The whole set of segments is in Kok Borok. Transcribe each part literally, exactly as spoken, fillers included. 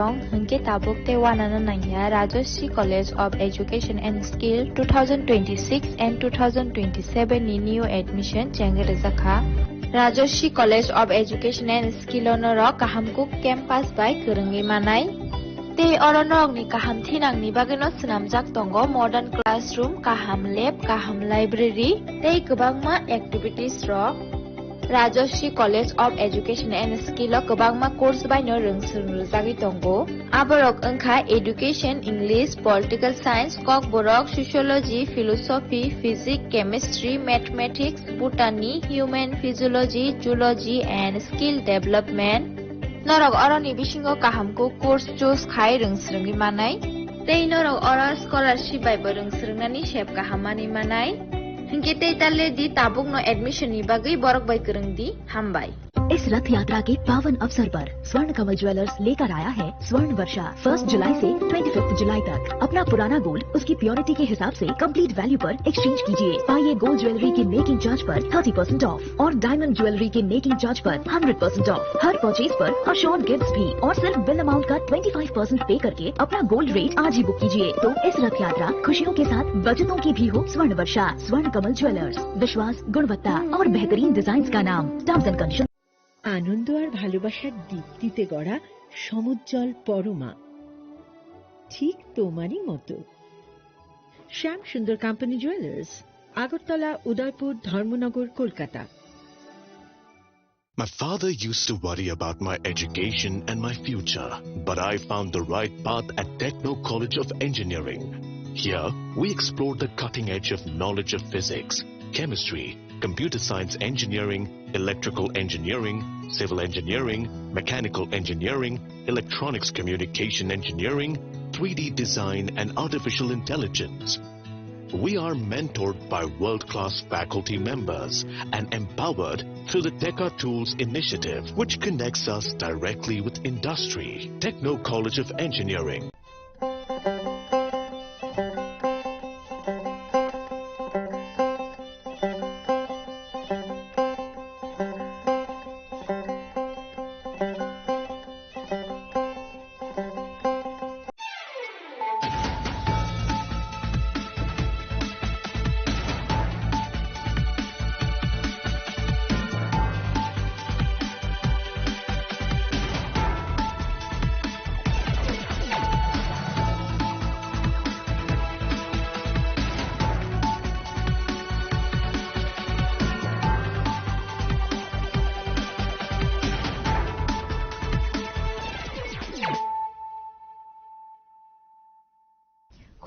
Tong hwnkhe tabuk tei uanano nangya Rajashree College of Education and Skill two thousand twenty-six and two thousand twenty-seven ni new admission chengwi rwjakha. Rajashree College of Education and Skill o norok kaham kuk campus bai kwrwngwi manai. Tei oro norokni kaham thinangni bagwino swnamjak tongo modern classroom, kaham lab, kaham library tei kwbangma activities rok. Rajashree College of Education and Skill o kwbangma course baino rwngswrwng rwjagwi tongo. Aborok wngkha Education, English, Political Science, Kokborok, Sociology, Philosophy, Physics, Chemistry, Mathematics, Botany, Human Physiology, Zoology and Skill Development. Norok oroni bisingo kaham kuk course choose khai rwngswrwngwi manai. Tei norok oro scholarship bai bo rwngswrwngnani sep kaham manwi manai. Hinkhe tei ta le di tabukno admission ni bagwi borok bai kwrwng di. Hambai. इस रथ यात्रा के पावन अवसर पर स्वर्ण कमल ज्वेलर्स लेकर आया है स्वर्ण वर्षा। फर्स्ट जुलाई से ट्वेंटी फिफ्थ जुलाई तक अपना पुराना गोल्ड उसकी प्योरिटी के हिसाब से कंप्लीट वैल्यू पर एक्सचेंज कीजिए। पाइए गोल्ड ज्वेलरी की मेकिंग चार्ज पर थर्टी परसेंट ऑफ और डायमंड ज्वेलरी की मेकिंग चार्ज पर हंड्रेड परसेंट ऑफ। हर परचेज पर अश्योर्ड गिफ्ट्स भी और सिर्फ बिल अमाउंट का ट्वेंटी फ़ाइव परसेंट पे करके अपना गोल्ड रेट आज ही बुक कीजिए। तो इस रथ यात्रा खुशियों के साथ बचतों की भी हो स्वर्ण वर्षा। स्वर्ण कमल ज्वेलर्स, विश्वास, गुणवत्ता और बेहतरीन डिजाइन का नाम। Terms and condition. আনন্দ আর ভালোবাসার দীপ্তিতে গড়া সমুজ্জ্বল পরমা, ঠিক তোমারই মতো। শ্যাম সুন্দর কোম্পানি জুয়েলার্স, আগরতলা, উদয়পুর, ধর্মনগর, Kolkata. My father used to worry about my education and my future, but I found the right path at Techno College of Engineering. Here, we explore the cutting edge of knowledge of physics, chemistry, computer science engineering, electrical engineering, civil engineering, mechanical engineering, electronics communication engineering, three D design, and artificial intelligence. We are mentored by world-class faculty members and empowered through the Teka Tools initiative, which connects us directly with industry. Techno College of Engineering.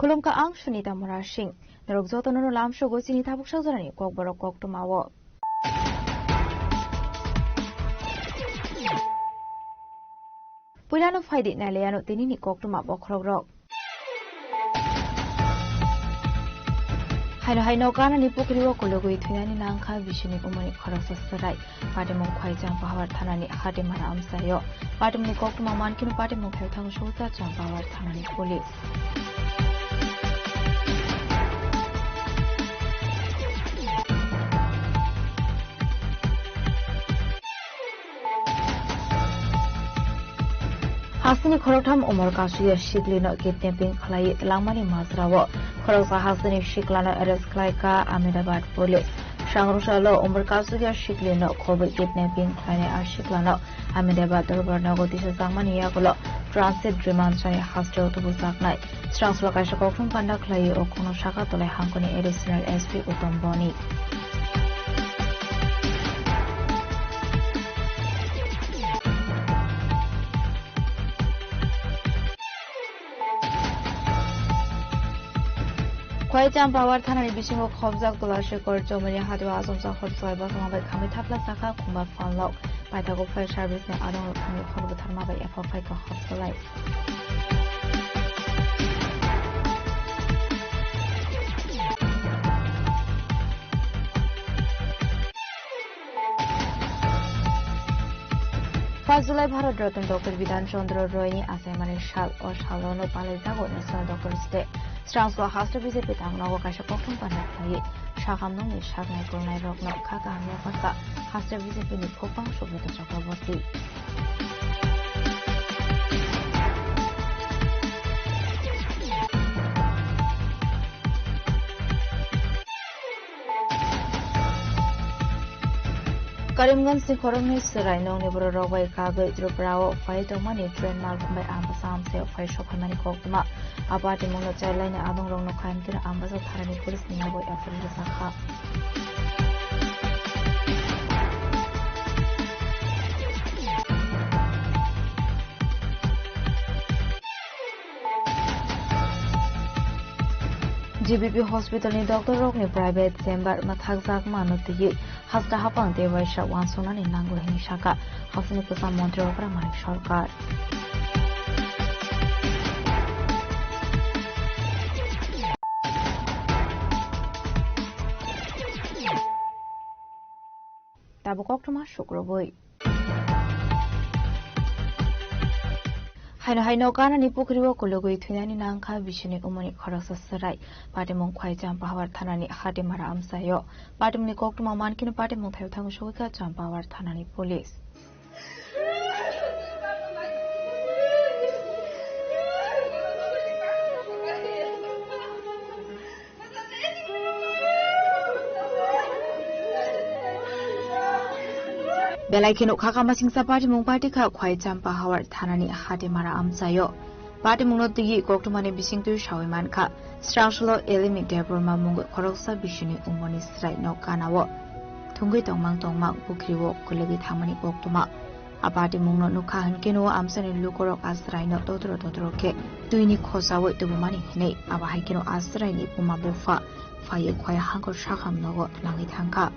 Khulumkha ang Sunita Murasing. Norok jotono no lamsogo chini tabuk sajorani kokborok koktwmao. Puilano phaidi nailaiano tinini koktwma bokhorokrok. Haino haino kanani pukrio kologwi thwinani nangkha bisini umani khoroksa chwrai. Patimung Khwaichang Pahawar thanani Hatimara amchaio. Patimungni koktwma mankhe patimung khaithango Chang Pahawar thanani police. Hasteni khoroktham umor kasui sikli no kidnapping khlai langmani majra o khoroksa hasteni sikla no arrest khlai ka Ahmedabad police. Sangrwngsalo umor kasui sikli no khobwi kidnapping khlainai a sikla no Ahmedabad Dorbar nogo tisa jakmani yagulo transit remand sani hasteo tubujaknai. Srangslo kaisa koktwm panda khlai o kheno saka tolai hangkoni additional S P Uttam Boni. Khwai Champawar thanani bisingo khobjak Tulashikhor Chowmani hatio achomsa hor chwlai bosongma bai khamwi thapla chakha khumba phalnok. Paithago fire service ni adongrok thangwi hor bwtharma bai epha phaikha hor chwlai. First July Bharat Ratna Doctor Bidhan Chandra Roy ni achaimani sal, o salono palaijago National Doctors Day. Srangso haste B J P tangnogo kaisa koktwm panda khlaiwi sakhamnokni saknai kwrwngnairokno kha kaham yapharsa haste B J P ni Khopang Subrata Chakraborty. Karimganj ni khoroknwi chwrai nokni bororok bai kagwi Tripura o phai tongmani train malkhung bai Ambasa amchaio phai sokphaimani koktwma. A patimungno chailaini abang rokno khaimkhe Ambasa tharani police ni yago F I R rwjakha. G B P hospital ni doctor rokni private chamber mathakjakmano twiwi hasta hapang tei waisa uansuknani nango hwnwi sakha hasteni kwcham montri Okra Manik Sarkar. Tabuk koktwma sukrubwi. Haino haino kanani pukhrio kulugwi thwinani nangkha bisini umoni khoroksa chwrai. Patimung khwai Champahawar thanani Hatimara amchaio. Patimungni koktwma mankhe patimung thaio thango sogwikha Champahawar thanani police. Belai kheno khaka masingsa patimung party kha khwai Champahawar thanani Hatimara amchaio. Patimungno twiwi koktwmani bisingtwi sawi mankha. Srangsulo Elimi Debbarma mungwi khoroksa bisini umoni chwraino kanao thwngwi tongmang tongmang pukhrio kwlwgwi thangmani koktwma. A patimungno nukha hwnkhe no amchaini lukurok a chwraino totro totro khe twini khosaui tubumani hwnwi. Abo hai kheno a chwraini buma bupha phaiwi khwai hangkor sakham nogo nangwi thangkha.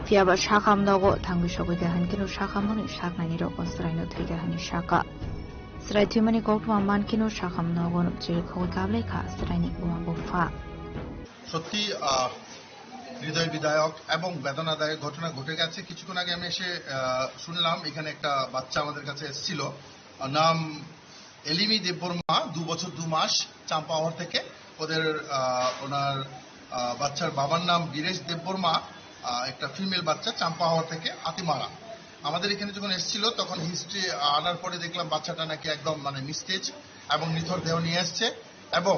Phiyaba sakham nogo thangwi sogwikha hwnkhe no sakhamoni saknaini rok o chwraino thwikha hwnwi sakha. Chwrai thwimani koktwma mankhe no sakham nogo no chirikhogwi kablaikha chwraini buma bupha. সত্যি, আহ, হৃদয় বিদারক এবং বেদনাদায়ক ঘটনা ঘটে গেছে। কিছুক্ষণ আগে আমি এসে, আহ, শুনলাম এখানে একটা বাচ্চা আমাদের কাছে এসেছিল। আহ, নাম এলিমি দেববর্মা, দু বছর দু মাস, চাম্পাহাওর থেকে। ওদের, আহ, ওনার, আহ, বাচ্চার বাবার নাম বীরেশ দেববর্মা, আহ, একটা ফিমেল বাচ্চা, চাম্পাহাওর থেকে, হাতিমারা। আমাদের এখানে যখন এসেছিল, তখন হিস্ট্রি আনার পরে দেখলাম বাচ্চাটা নাকি একদম, মানে, নিস্তেজ এবং নিথর দেহ নিয়ে এসছে। এবং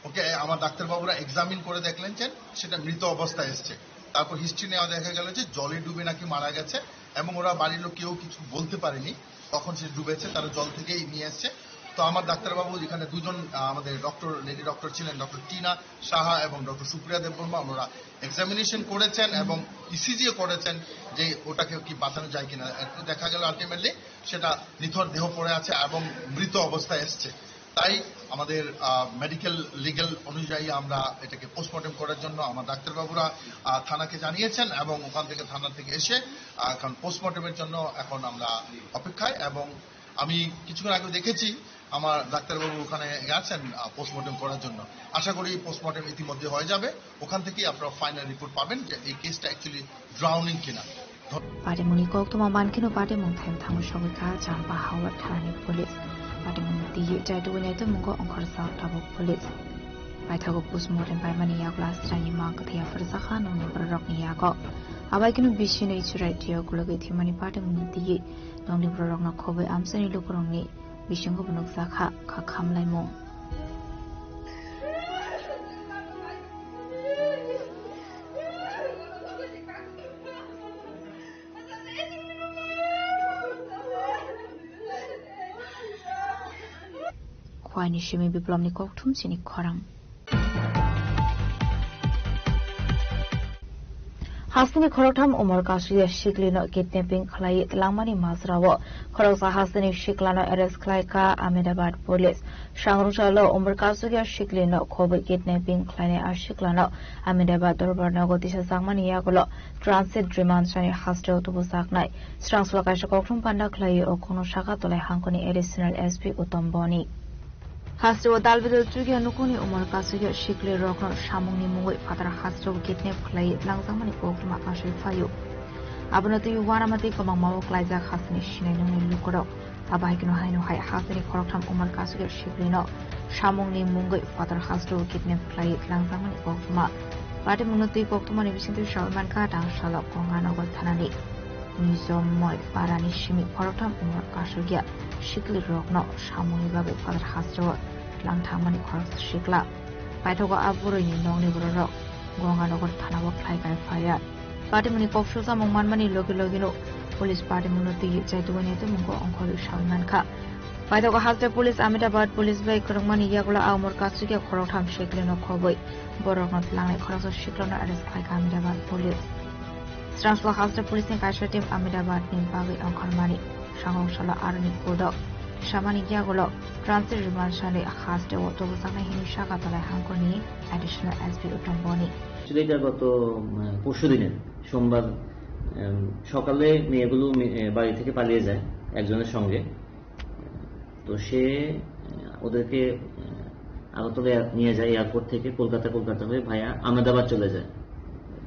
ওকে আমার ডাক্তারবাবুরা এক্সামিন করে দেখলেন যে সেটা মৃত অবস্থায় এসছে। তারপর হিস্ট্রি নেওয়া দেখা গেল যে জলে ডুবে নাকি মারা গেছে এবং ওরা বাড়ির লোক কেউ কিছু বলতে পারেনি কখন সে ডুবেছে, তারা জল থেকেই নিয়ে এসছে। তো আমার ডাক্তারবাবু এখানে দুজন, আহ, আমাদের ডক্টর, লেডি ডক্টর ছিলেন, ডক্টর টিনা সাহা এবং ডক্টর সুপ্রিয়া দেববর্মা, ওনারা এক্সামিনেশন করেছেন এবং ইসিজিও করেছেন যে ওটাকে কি বাঁচানো যায় কিনা। এতে দেখা গেল আলটিমেটলি সেটা নিথর দেহ পড়ে আছে এবং মৃত অবস্থায় এসছে। তাই আমাদের, আহ, মেডিকেল লিগ্যাল অনুযায়ী আমরা এটাকে পোস্টমর্টেম করার জন্য আমার ডাক্তারবাবুরা, আহ, থানাকে জানিয়েছেন এবং ওখান থেকে, থানা থেকে এসে, আহ, এখন পোস্টমর্টেমের জন্য এখন আমরা অপেক্ষায়। এবং আমি কিছুক্ষণ আগে দেখেছি আমার ডাক্তারবাবু ওখানে আছেন, আহ, পোস্টমর্টেম করার জন্য। আশা করি পোস্টমর্টেম ইতিমধ্যে হয়ে যাবে, ওখান থেকেই আপনারা ফাইনাল রিপোর্ট পাবেন যে এই কেসটা অ্যাকচুয়ালি ড্রাউনিং কিনা। Patimungni koktwma mankheno patimung thaio thango sogwikha Champahawar thanani police. Patimungni twiwi chaitugwi naitugmungo ongkhorjak tabuk police. Paithago postmortem paimani yagulo a chwraini mang kwthwi yapharjakha nokni bororokni yago. Abai kheno bisini chwrai twiyo kulugwi thwimani patimungni twiwi nokni bororokno khobwi amchaini lukurokni bisingo bo nukjakha kha khamlaimung. Khwaini simi Biplobni kokthum chini khorang. Hasteni khoroktham umor kasui ya siklino kidnapping khlai langmani majrao khoroksa hasteni siklano arrest khlaikha Ahmedabad police. Sangrungsalo umor kasui ya siklino khobwi kidnapping khlainai a siklano Ahmedabad Dorbar nogo tisajakmani yagulo transit remand sani hasteo tubujaknai. Srangsalo kaisa kokthum panda khlai o khungno saka tolai hangkoni additional S P Uttam Boni. Hasteo dalbidal chukya nukuni umor kasukya sikli rokno samungni mungwi phatar hasteo kidnap khlai langjakmani koktwma asai phaio. Abono twi uanama tei kwbangma o klaijak hasteni sinai nungni lukurok. Abo hai kheno haino hai hasteni khoroktham umor kasukya siklino samungni mungwi phatar hasteo kidnap khlai langjakmani koktwma. Patimungno twi koktwmani bisingtwi sawi mankha Dangsalok Gonganagar thanani Nijomoi parani simi khoroktham umor kasukya sikli rokno samungni bagwi phatar hasteo langthangmani khoroksa sikla. Paithago a bwrwini nokni bororok Gonganagar thanao khlai kai F I R. Patimungni kok sujamung manmani logi logino police patimungno twi chaitugwi naitukmungo ongkhorwi sawi mankha. Paithago haste police Ahmedabad police bai kwrwngmani yagulo a umor kasukya khoroktham siklino khobwi borokno tlangnai khoroksa siklino arrest khlaikha Ahmedabad police. Srangso haste police ni kaisa team Ahmedabad ni bagwi ongkhormani. Sangong salo aroni kudok samani yagulo transit remand sani haste o tubujaknai hini saka talai hangkoni additional S P Uttam Boni. Actually, এটা গত, উম, পরশু দিনের সোমবার, উম, সকালে মেয়েগুলো মে-, এ, বাড়ি থেকে পালিয়ে যায় একজনের সঙ্গে। তো সে, আহ, ওদেরকে, আহ, আগরতলা এয়ার-, নিয়ে যায় এয়ারপোর্ট থেকে কলকাতা, কলকাতা হয়ে ভায়া আহমেদাবাদ চলে যায়।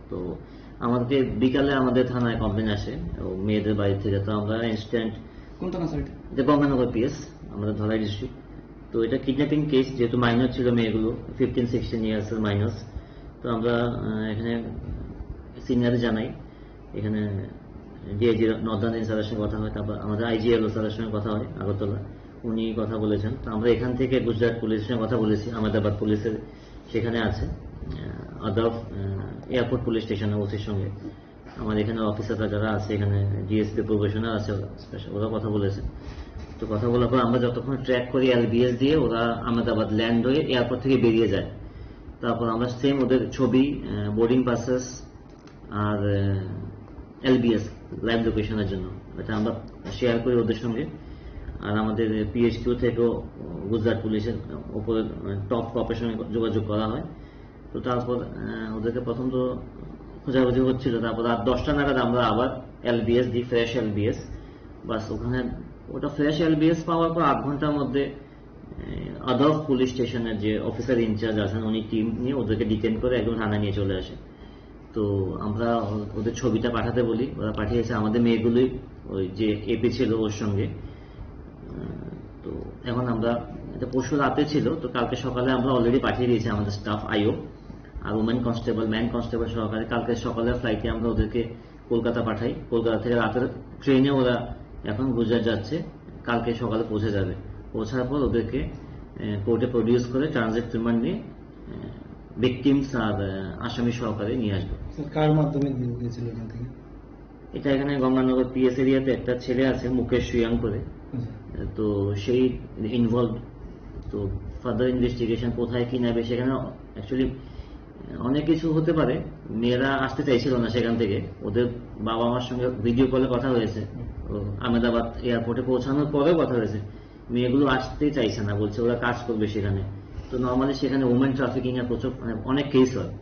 তো আমাদেরকে বিকালে আমাদের থানায় কমপ্লেন আসে ও মেয়েদের বাড়ি থেকে। তো আমরা ইনস্ট্যান্ট কোন থানা স্যার এটা? এটা গঙ্গানগর পিএস, আমাদের ধলাই ডিস্ট্রিক্ট। তো এটা কিডন্যাপিং কেস, যেহেতু মাইনর ছিল মেয়েগুলো, ফিফটিন সিক্সটিন ইয়ার্স এর মাইনর। তো আমরা, আহ, এখানে সিনিয়রে জানাই, এখানে ডিআইজি নর্দার্ন রেঞ্জ স্যারের সঙ্গে কথা হয়, তারপর আমাদের আইজিএলও স্যারের সঙ্গে কথা হয় আগরতলা, উনি কথা বলেছেন। তো আমরা এখান থেকে গুজরাট পুলিশের সঙ্গে কথা বলেছি, আহমেদাবাদ পুলিশের সেখানে আছে, আহ, আদাব, আহ, এয়ারপোর্ট পুলিশ স্টেশনের ওসির সঙ্গে। আমার এখানে অফিসাররা যারা আছে, এখানে ডিএসপি প্রবেশনার আছে, স্পেশাল, ওরা কথা বলেছে। তো কথা বলার পর আমরা যতক্ষণ ট্র্যাক করি এলবিএস দিয়ে, ওরা আহমেদাবাদ ল্যান্ড হয়ে এয়ারপোর্ট থেকে বেরিয়ে যায়। তারপর আমরা সেম ওদের ছবি, আহ, বোর্ডিং পাসেস, আর, আহ, এলবিএস লাইভ লোকেশনের জন্য, এটা আমরা শেয়ার করি ওদের সঙ্গে। আর আমাদের পিএইচকিউ থেকেও গুজরাট পুলিশের উপরে, মানে, টপ কপের সঙ্গে যোগাযোগ করা হয়। তো তারপর, আহ, ওদেরকে প্রথম তো খোঁজাখুঁজি হচ্ছিল, তারপর রাত দশটা নাগাদ আমরা আবার এলবিএস দিই, ফ্রেশ এলবিএস। বাস, ওখানে ওটা ফ্রেশ এলবিএস পাওয়ার পর আধ ঘন্টার মধ্যে আদালফ পুলিশ স্টেশনের যে অফিসার ইনচার্জ আছেন, উনি টিম নিয়ে ওদেরকে ডিটেন করে একদম থানায় নিয়ে চলে আসে। তো আমরা ও-, ওদের ছবিটা পাঠাতে বলি, ওরা পাঠিয়েছে। আমাদের মেয়েগুলোই ওই যে এপি ছিল ওর সঙ্গে। আহ, তো এখন আমরা, এটা পরশু রাতে ছিল, তো কালকে সকালে আমরা অলরেডি পাঠিয়ে দিয়েছি আমাদের স্টাফ আইও আর উমেন কনস্টেবল, ম্যান কনস্টেবল সহকারে। কালকে সকালে ফ্লাইটে আমরা ওদেরকে কলকাতা পাঠাই। কলকাতা থেকে রাতের ট্রেনে ওরা এখন গুজরাট যাচ্ছে, কালকে সকালে পৌঁছে যাবে। পৌঁছার পর ওদেরকে, আহ, কোর্টে প্রডিউস করে ট্রানজিট রিমান্ড নিয়ে, আহ, ভিকটিমস আর, আহ, আসামি সহকারে নিয়ে আসবে। স্যার, কার মাধ্যমে নিয়ে গেছিল এখান থেকে? এটা এখানে গঙ্গানগর পিএস এরিয়াতে একটা ছেলে আছে মুকেশ সুয়াং করে, আচ্ছা। তো সেই ইনভলভ। তো ফার্দার ইনভেস্টিগেশন কোথায় কি নেবে, সেখানে অ্যাকচুয়ালি অনেক কিছু হতে পারে। মেয়েরা আসতে চাইছিল না সেখান থেকে, ওদের বাবা মার সঙ্গে ভিডিও কলে কথা হয়েছে। ও আহমেদাবাদ এয়ারপোর্টে পৌঁছানোর পরেও কথা হয়েছে, মেয়েগুলো আসতে চাইছে না, বলছে ওরা কাজ করবে সেখানে। তো নর্মালি সেখানে ওমেন ট্রাফিকিং এর প্রচুর, মানে, অনেক কেস হয়।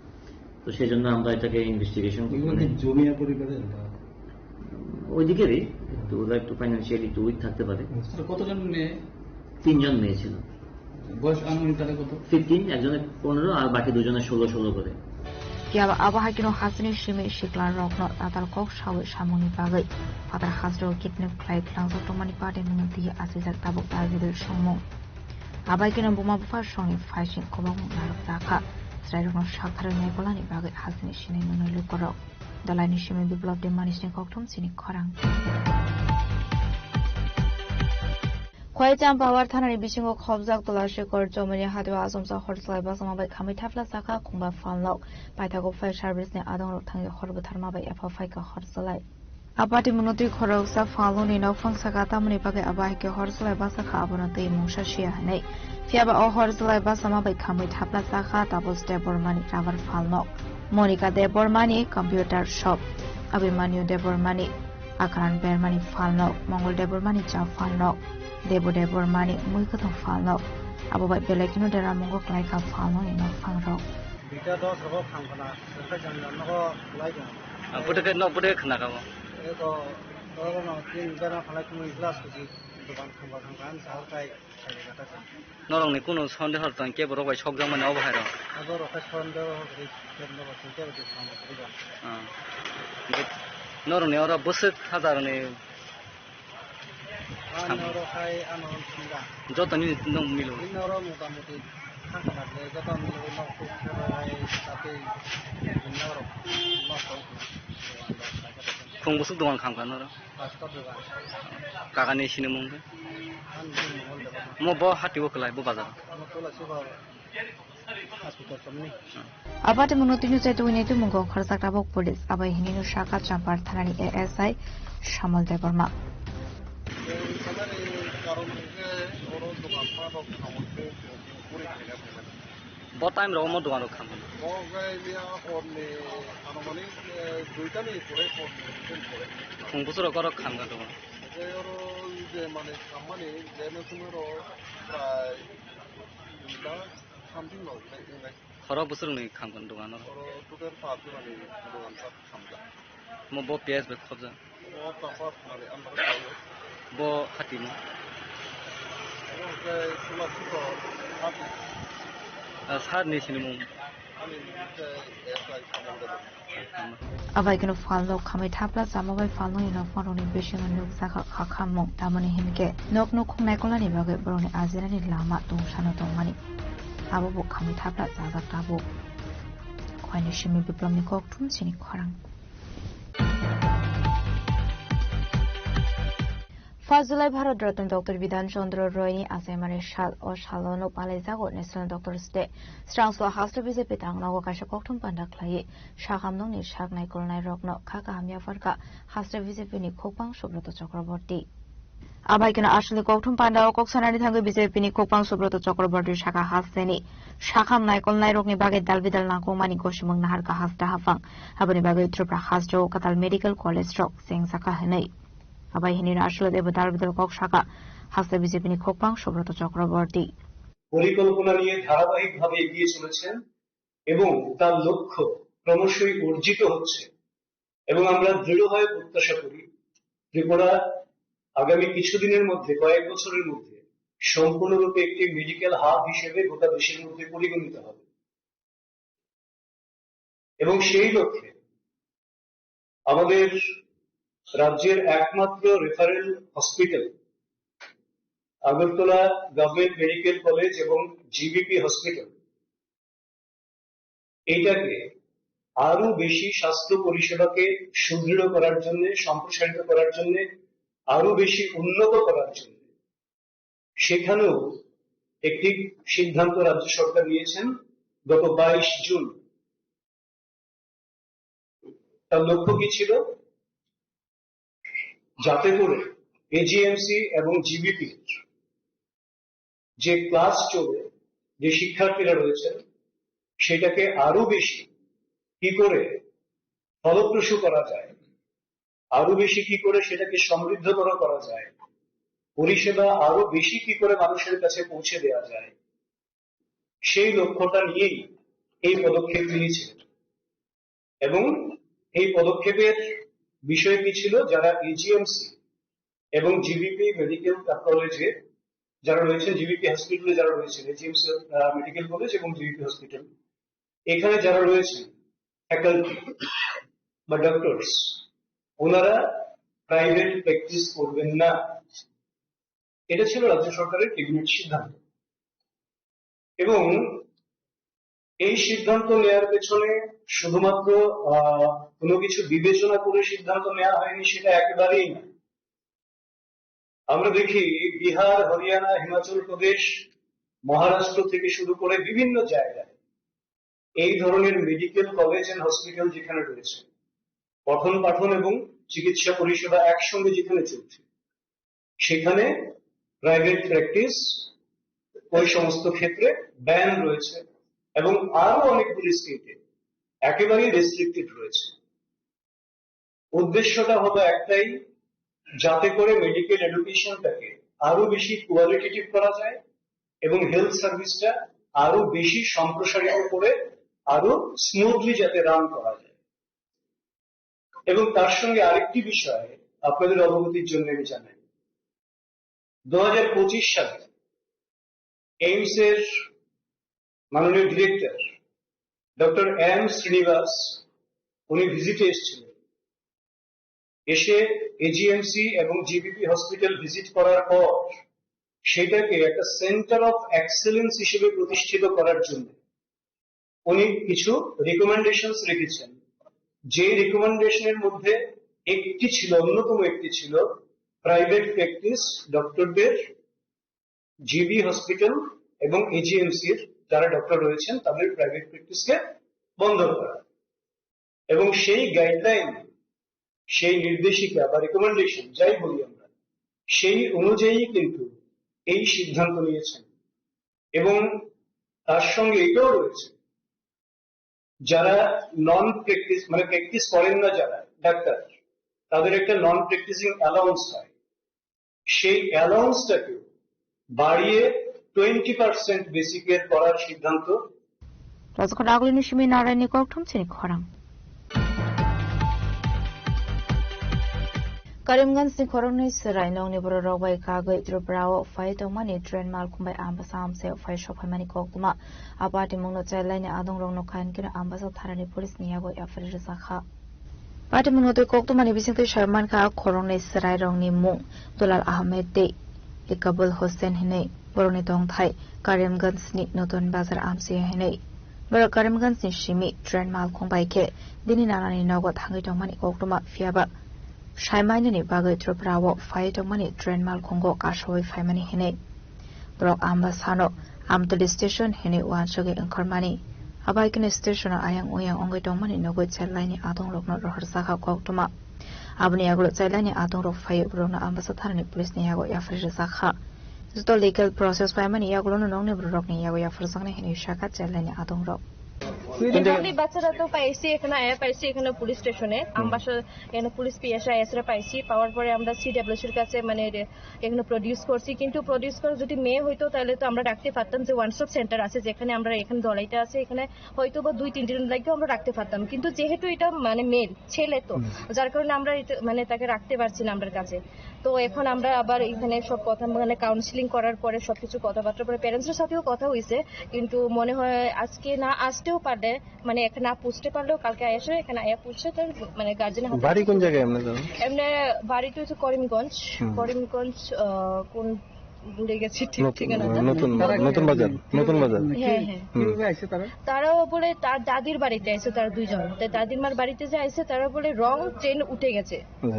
তো সেই জন্য আমরা এটাকে ইনভেস্টিগেশন করি। এগুলো কি মানে জমিয়া পরিবারের বা? ওইদিকেরই, তো ওরা একটু ফাইন্যান্সিয়ালি একটু উইক থাকতে পারে। স্যার, কতজন মেয়ে? তিনজন মেয়ে ছিল। বয়স আনুমানিক তাদের কত? ফিফটিন, একজনের পনেরো আর বাকি দুজনের ষোলো ষোলো করে। Phiya ba abo hai kheno hasteni simi sikla rokno tatal kok sawi samungni bagwi phatar hasteo kidnap khlai tlangjak tongmani patimungno twi achijak tabuk target rwi songmung. Abai kheno buma bupha songni phaising kwbangma narwk jakha. Chwrairokno saktharwi naikolnani bagwi hasteni sinai nungnai lukurok. Dolaini simi Biplop Demanisni kokthum chini khorang. Khwai Champawar thanani bisingo khobjak Tulashekor Chowmani hatio achomsa hor chwlai bachama bai khamwi thapla chakha khungba phalnok. Paithago fire service ni adongrok thangwi hor bwtharma bai epha phaikha hor chwlai. A patimungno twi khoroksa phalnokni nokphang saka, tamoni bagwi abo hai khe hor chwlai bachakha, abono twi mungsa siya hinwi. Phiya ba o hor chwlai bachama bai khamwi thapla chakha Tapos Debbarmani rubber phalnok, Monika Debbarmani computer shop, Abhimanyu Debbarmani Akran bermani phalnok, Mongol Debbarmani cha phalnok, Debo Debbarmani mui kwthwng phalnok. Abo bai belai kheno deramungo klaikha phalnokni nokphangrok. Duita dos rogo kham khna, rwkha jang jang nogo lai jang. Ah, bwtwkhe nok bwtwkhe khna kha bo. Eko, oro no tin bera phalai khumui glass kuchi dokan kham kham khan sahor kai. Norokni kunu sondeho tong kebo rok bai sokjakmani obo hai rok? Abo rok khe sondeho rok ri kebo rok tong kebo tong kebo rok. Ah. Norokni oro bwswk hajarni. Ah, sam- norok hai ano singa. Joto nini nong milo. Nini oro mota moti thangkha le joto milo nok tuk hai tapi norok nok tong. Khung bwswk dogan khamkha norok? Kaka ni sini mung khe? Mo bo hati o kwlai, bo bazar. Abati muno tini chai tugini tu mungo kharjak tabuk police abai hinino saka Champar thanani A S I Shamal Debbarma. Bo time rok omo dogan rok kham. Bo gai liya horni anumanik, eh, duitani pore horni ten pore. Khung bwswk rok oro kham ga dogan. Oke oro je mane khammani je mane sumaro prai duita something no, like, like. Khoro bwswk ni kham ga dogan oro. Oro total paanch jona ni dogan sa kham ga. Mo bo P S bai khobjak. Bo Champar thanani under o. Bo hati mo. Oke sula suto hati. Ah, sir ni sinimung. Ani mung khe S I Shamal Debbarma. Abai kheno phalno khamwi thapla chama bai phalno ni nokma rokni bisingo nukjakha kha khammung, tamoni hinkhe nok nukhung naikolnani bagwi borokni ajinani lama tungsano tongmani. Abo bo khamwi thapla chajak tabuk. Khoini simi Biplomni kokthum chini khorang. First July Bharat Ratna Doctor Bidhan Chandra Roy ni achaimani sal, o salo no palaijago National Doctors Day. Srangso haste B J P tangnago kaisa kokthum panda khlaiwi sakham nokni sak naikolnai rokno kha kaham yapharkha haste B J P ni khokbang Subroto Chakraborty. Abai kheno aswkni kokthum panda o kok sanani thangwi B J P ni khokbang Subroto Chakraborty sakha hasteni sakham naikolnai rokni bagwi dal bidal nangkukmani gosimung naharkha haste haphang. Aboni bagwi Tripura haste o kwtal medical college rok chengjakha hwnwi. Abai hinwi aswk ebo dal bidal kok sakha haste B J P ni khokbang Subroto Chakraborty. পরিকল্পনা নিয়ে ধারাবাহিকভাবে এগিয়ে চলেছেন এবং তার লক্ষ্য ক্রমশই অর্জিত হচ্ছে এবং আমরা দৃঢ়ভাবে প্রত্যাশা করি ত্রিপুরা আগামী কিছুদিনের মধ্যে, কয়েক বছরের মধ্যে সম্পূর্ণরূপে একটি মেডিকেল হাব হিসেবে গোটা দেশের মধ্যে পরিগণিত হবে। এবং সেই লক্ষ্যে আমাদের রাজ্যের একমাত্র referral hospital Agartala government medical college এবং জি বি পি হসপিটাল এইটাকে আরো বেশি স্বাস্থ্য পরিষেবাকে সুদৃঢ় করার জন্য, সম্প্রসারিত করার জন্য, আরো বেশি উন্নত করার জন্য সেখানেও একটি সিদ্ধান্ত রাজ্য সরকার নিয়েছেন গত বাইশ জুন। তার লক্ষ্য কি ছিল? যাতে করে এ জি এম সি এবং জি বি পি যে ক্লাস চলে, যে শিক্ষার্থীরা রয়েছেন, সেটাকে আরো বেশি কি করে ফলপ্রসূ করা যায়, আরো বেশি কি করে সেটাকে সমৃদ্ধতর করা যায়, পরিষেবা আরো বেশি কি করে মানুষের কাছে পৌঁছে দেওয়া যায়, সেই লক্ষ্যটা নিয়েই এই পদক্ষেপ নিয়েছে। এবং এই পদক্ষেপের বিষয় কি ছিল? যারা এ জি এম সি এবং জি বি পি মেডিকেল কলেজে যারা রয়েছেন, জি বি পি হসপিটালে যারা রয়েছেন, এ জি এম সি, আহ, মেডিকেল কলেজ এবং জি বি পি হসপিটাল, এখানে যারা রয়েছেন ফ্যাকাল্টি বা ডক্টরস, ওনারা প্রাইভেট প্র্যাকটিস করবেন না। এটা ছিল রাজ্য সরকারের ক্যাবিনেট সিদ্ধান্ত। এবং এই সিদ্ধান্ত নেওয়ার পেছনে শুধুমাত্র, আহ, কোনো কিছু বিবেচনা করে সিদ্ধান্ত নেওয়া হয়নি, সেটা একেবারেই না। আমরা দেখি বিহার, হরিয়ানা, হিমাচল প্রদেশ, মহারাষ্ট্র থেকে শুরু করে বিভিন্ন জায়গায় এই ধরনের মেডিকেল কলেজ এন্ড হসপিটাল যেখানে রয়েছে, পঠন পাঠন এবং চিকিৎসা পরিষেবা একসঙ্গে যেখানে চলছে, সেখানে প্রাইভেট প্র্যাকটিস ওই সমস্ত ক্ষেত্রে ব্যান রয়েছে এবং আরো অনেকগুলি স্টেটে একেবারেই রেস্ট্রিক্টেড রয়েছে। উদ্দেশ্যটা হলো একটাই, যাতে করে মেডিকেল এডুকেশনটাকে আরো বেশি কোয়ালিটেটিভ করা যায় এবং হেলথ সার্ভিসটা আরো বেশি সম্প্রসারিত করে আরো স্মুথলি যাতে রান করা যায়। এবং তার সঙ্গে আরেকটি বিষয় আপনাদের অবগতির জন্য আমি জানাই, দু হাজার পঁচিশ সালে এইমস এর মাননীয় ডিরেক্টর ডক্টর এম শ্রীনিবাস উনি ভিজিটে এসেছিলেন। এসে এ জি এম সি এবং G B P hospital visit করার পর সেটাকে একটা সেন্টার অফ এক্সেলেন্স হিসেবে প্রতিষ্ঠিত করার জন্য উনি কিছু রিকমেন্ডেশনস রেখেছেন, যে রিকমেন্ডেশনের মধ্যে একটি ছিল, অন্যতম একটি ছিল প্রাইভেট প্র্যাকটিস ডক্টরদের জি বি হসপিটাল এবং এ জি এম সির যারা ডক্টর রয়েছেন তাদের প্রাইভেট প্র্যাকটিসকে বন্ধ করা। এবং সেই গাইডলাইন, সেই নির্দেশিকা বা রিকমেন্ডেশন যাই বলি আমরা, সেই অনুযায়ী কিন্তু এই সিদ্ধান্ত নিয়েছেন। এবং তার সঙ্গে এটাও রয়েছে, যারা নন প্র্যাকটিস, মানে প্র্যাকটিস করেন না যারা ডাক্তার, তাদের একটা নন প্র্যাকটিসিং অ্যালাউন্স হয়। সেই অ্যালাউন্সটাকে বাড়িয়ে টোয়েন্টি পার্সেন্ট বেসিকের করার সিদ্ধান্ত। Rajkot agulini simi narai ni kokthum chini khorang. Karimganj ni khoroknwi swrai nokni bororok bai kagwi Tripura o phai tongmani train malkhung bai Ambasa amchai phai sokphaimani koktwma. A patimungno chailaini adongrokno kainkeno Ambasa thanani police ni yago yapharwi rwjakha. Patimungno twi koktwmani bisingtwi sai mankha khoroknwi swrairokni mung Dulal Ahmed tei Ikabul Hussain hinwi, borokni tongthai Karimganj ni Notun Bazar amchai hinwi. Borok Karimganj ni simi train malkhung bai khe bini nanani nogo thangwi tongmani koktwma, phiyaba sai mainani bagwi Tripura o phai tongmani train malkhungo kasawi phaimani hinwi. Borok Ambasano Amtali station hinwi uansugwi wngkhormani. Abaikhe stationo ayang oyang wngwi tongmani nugwi chailaini adongrokno rohorjakha koktwma. Aboni yagulo chailaini adongrok phaiwi borokno Ambasa thanani police ni yago yapharwi rwjakha. Joto legal process phaimani yagulono nokni bororokni yago yapharjaknai hinwi sakha chailaini adongrok. এমনি বাচ্চারা তো পাইছি, এখানে আয়া পাইছি, এখানে পুলিশ স্টেশনে। আমবাসা এখানে পুলিশ পিএসআই এসরা পাইছি, পাওয়ার পরে আমরা সিডব্লিউসির কাছে, মানে, এখানে প্রডিউস করছি। কিন্তু প্রডিউস করে যদি মেয়ে হইতো, তাহলে তো আমরা রাখতে পারতাম যে ওয়ান স্টপ সেন্টার আছে, যেখানে আমরা এখানে ধলাইতে আছে, এখানে হয়তো বা দুই তিন দিন লাগেও আমরা রাখতে পারতাম। কিন্তু যেহেতু এটা, মানে, মেল, ছেলে তো, যার কারণে আমরা এটা, মানে, তাকে রাখতে পারছি না আমরার কাছে। তো এখন আমরা আবার এখানে সব কথা, মানে, কাউন্সেলিং করার পরে, সবকিছু কথাবার্তা পরে প্যারেন্টসের সাথেও কথা হয়েছে, কিন্তু মনে হয় আজকে না আসতেও পারে, মানে, এখানে না পৌঁছতে পারলেও কালকে এসে এখানে আয়া পৌঁছে তার, মানে, গার্জেন বাড়ি কোন জায়গায় আপনাদের? এমনি বাড়ি তো হচ্ছে করিমগঞ্জ। করিমগঞ্জ, আহ, কোন, ভুলে গেছি ঠিক ঠিকানাটা। নতুন, নতুন বাজার। নতুন বাজার। হ্যাঁ, হ্যাঁ। তারাও বলে তার দাদির বাড়িতে আছে, তারা দুইজন। তাই দাদির মার বাড়িতে যে আছে, তারা বলে রং ট্রেন উঠে গেছে।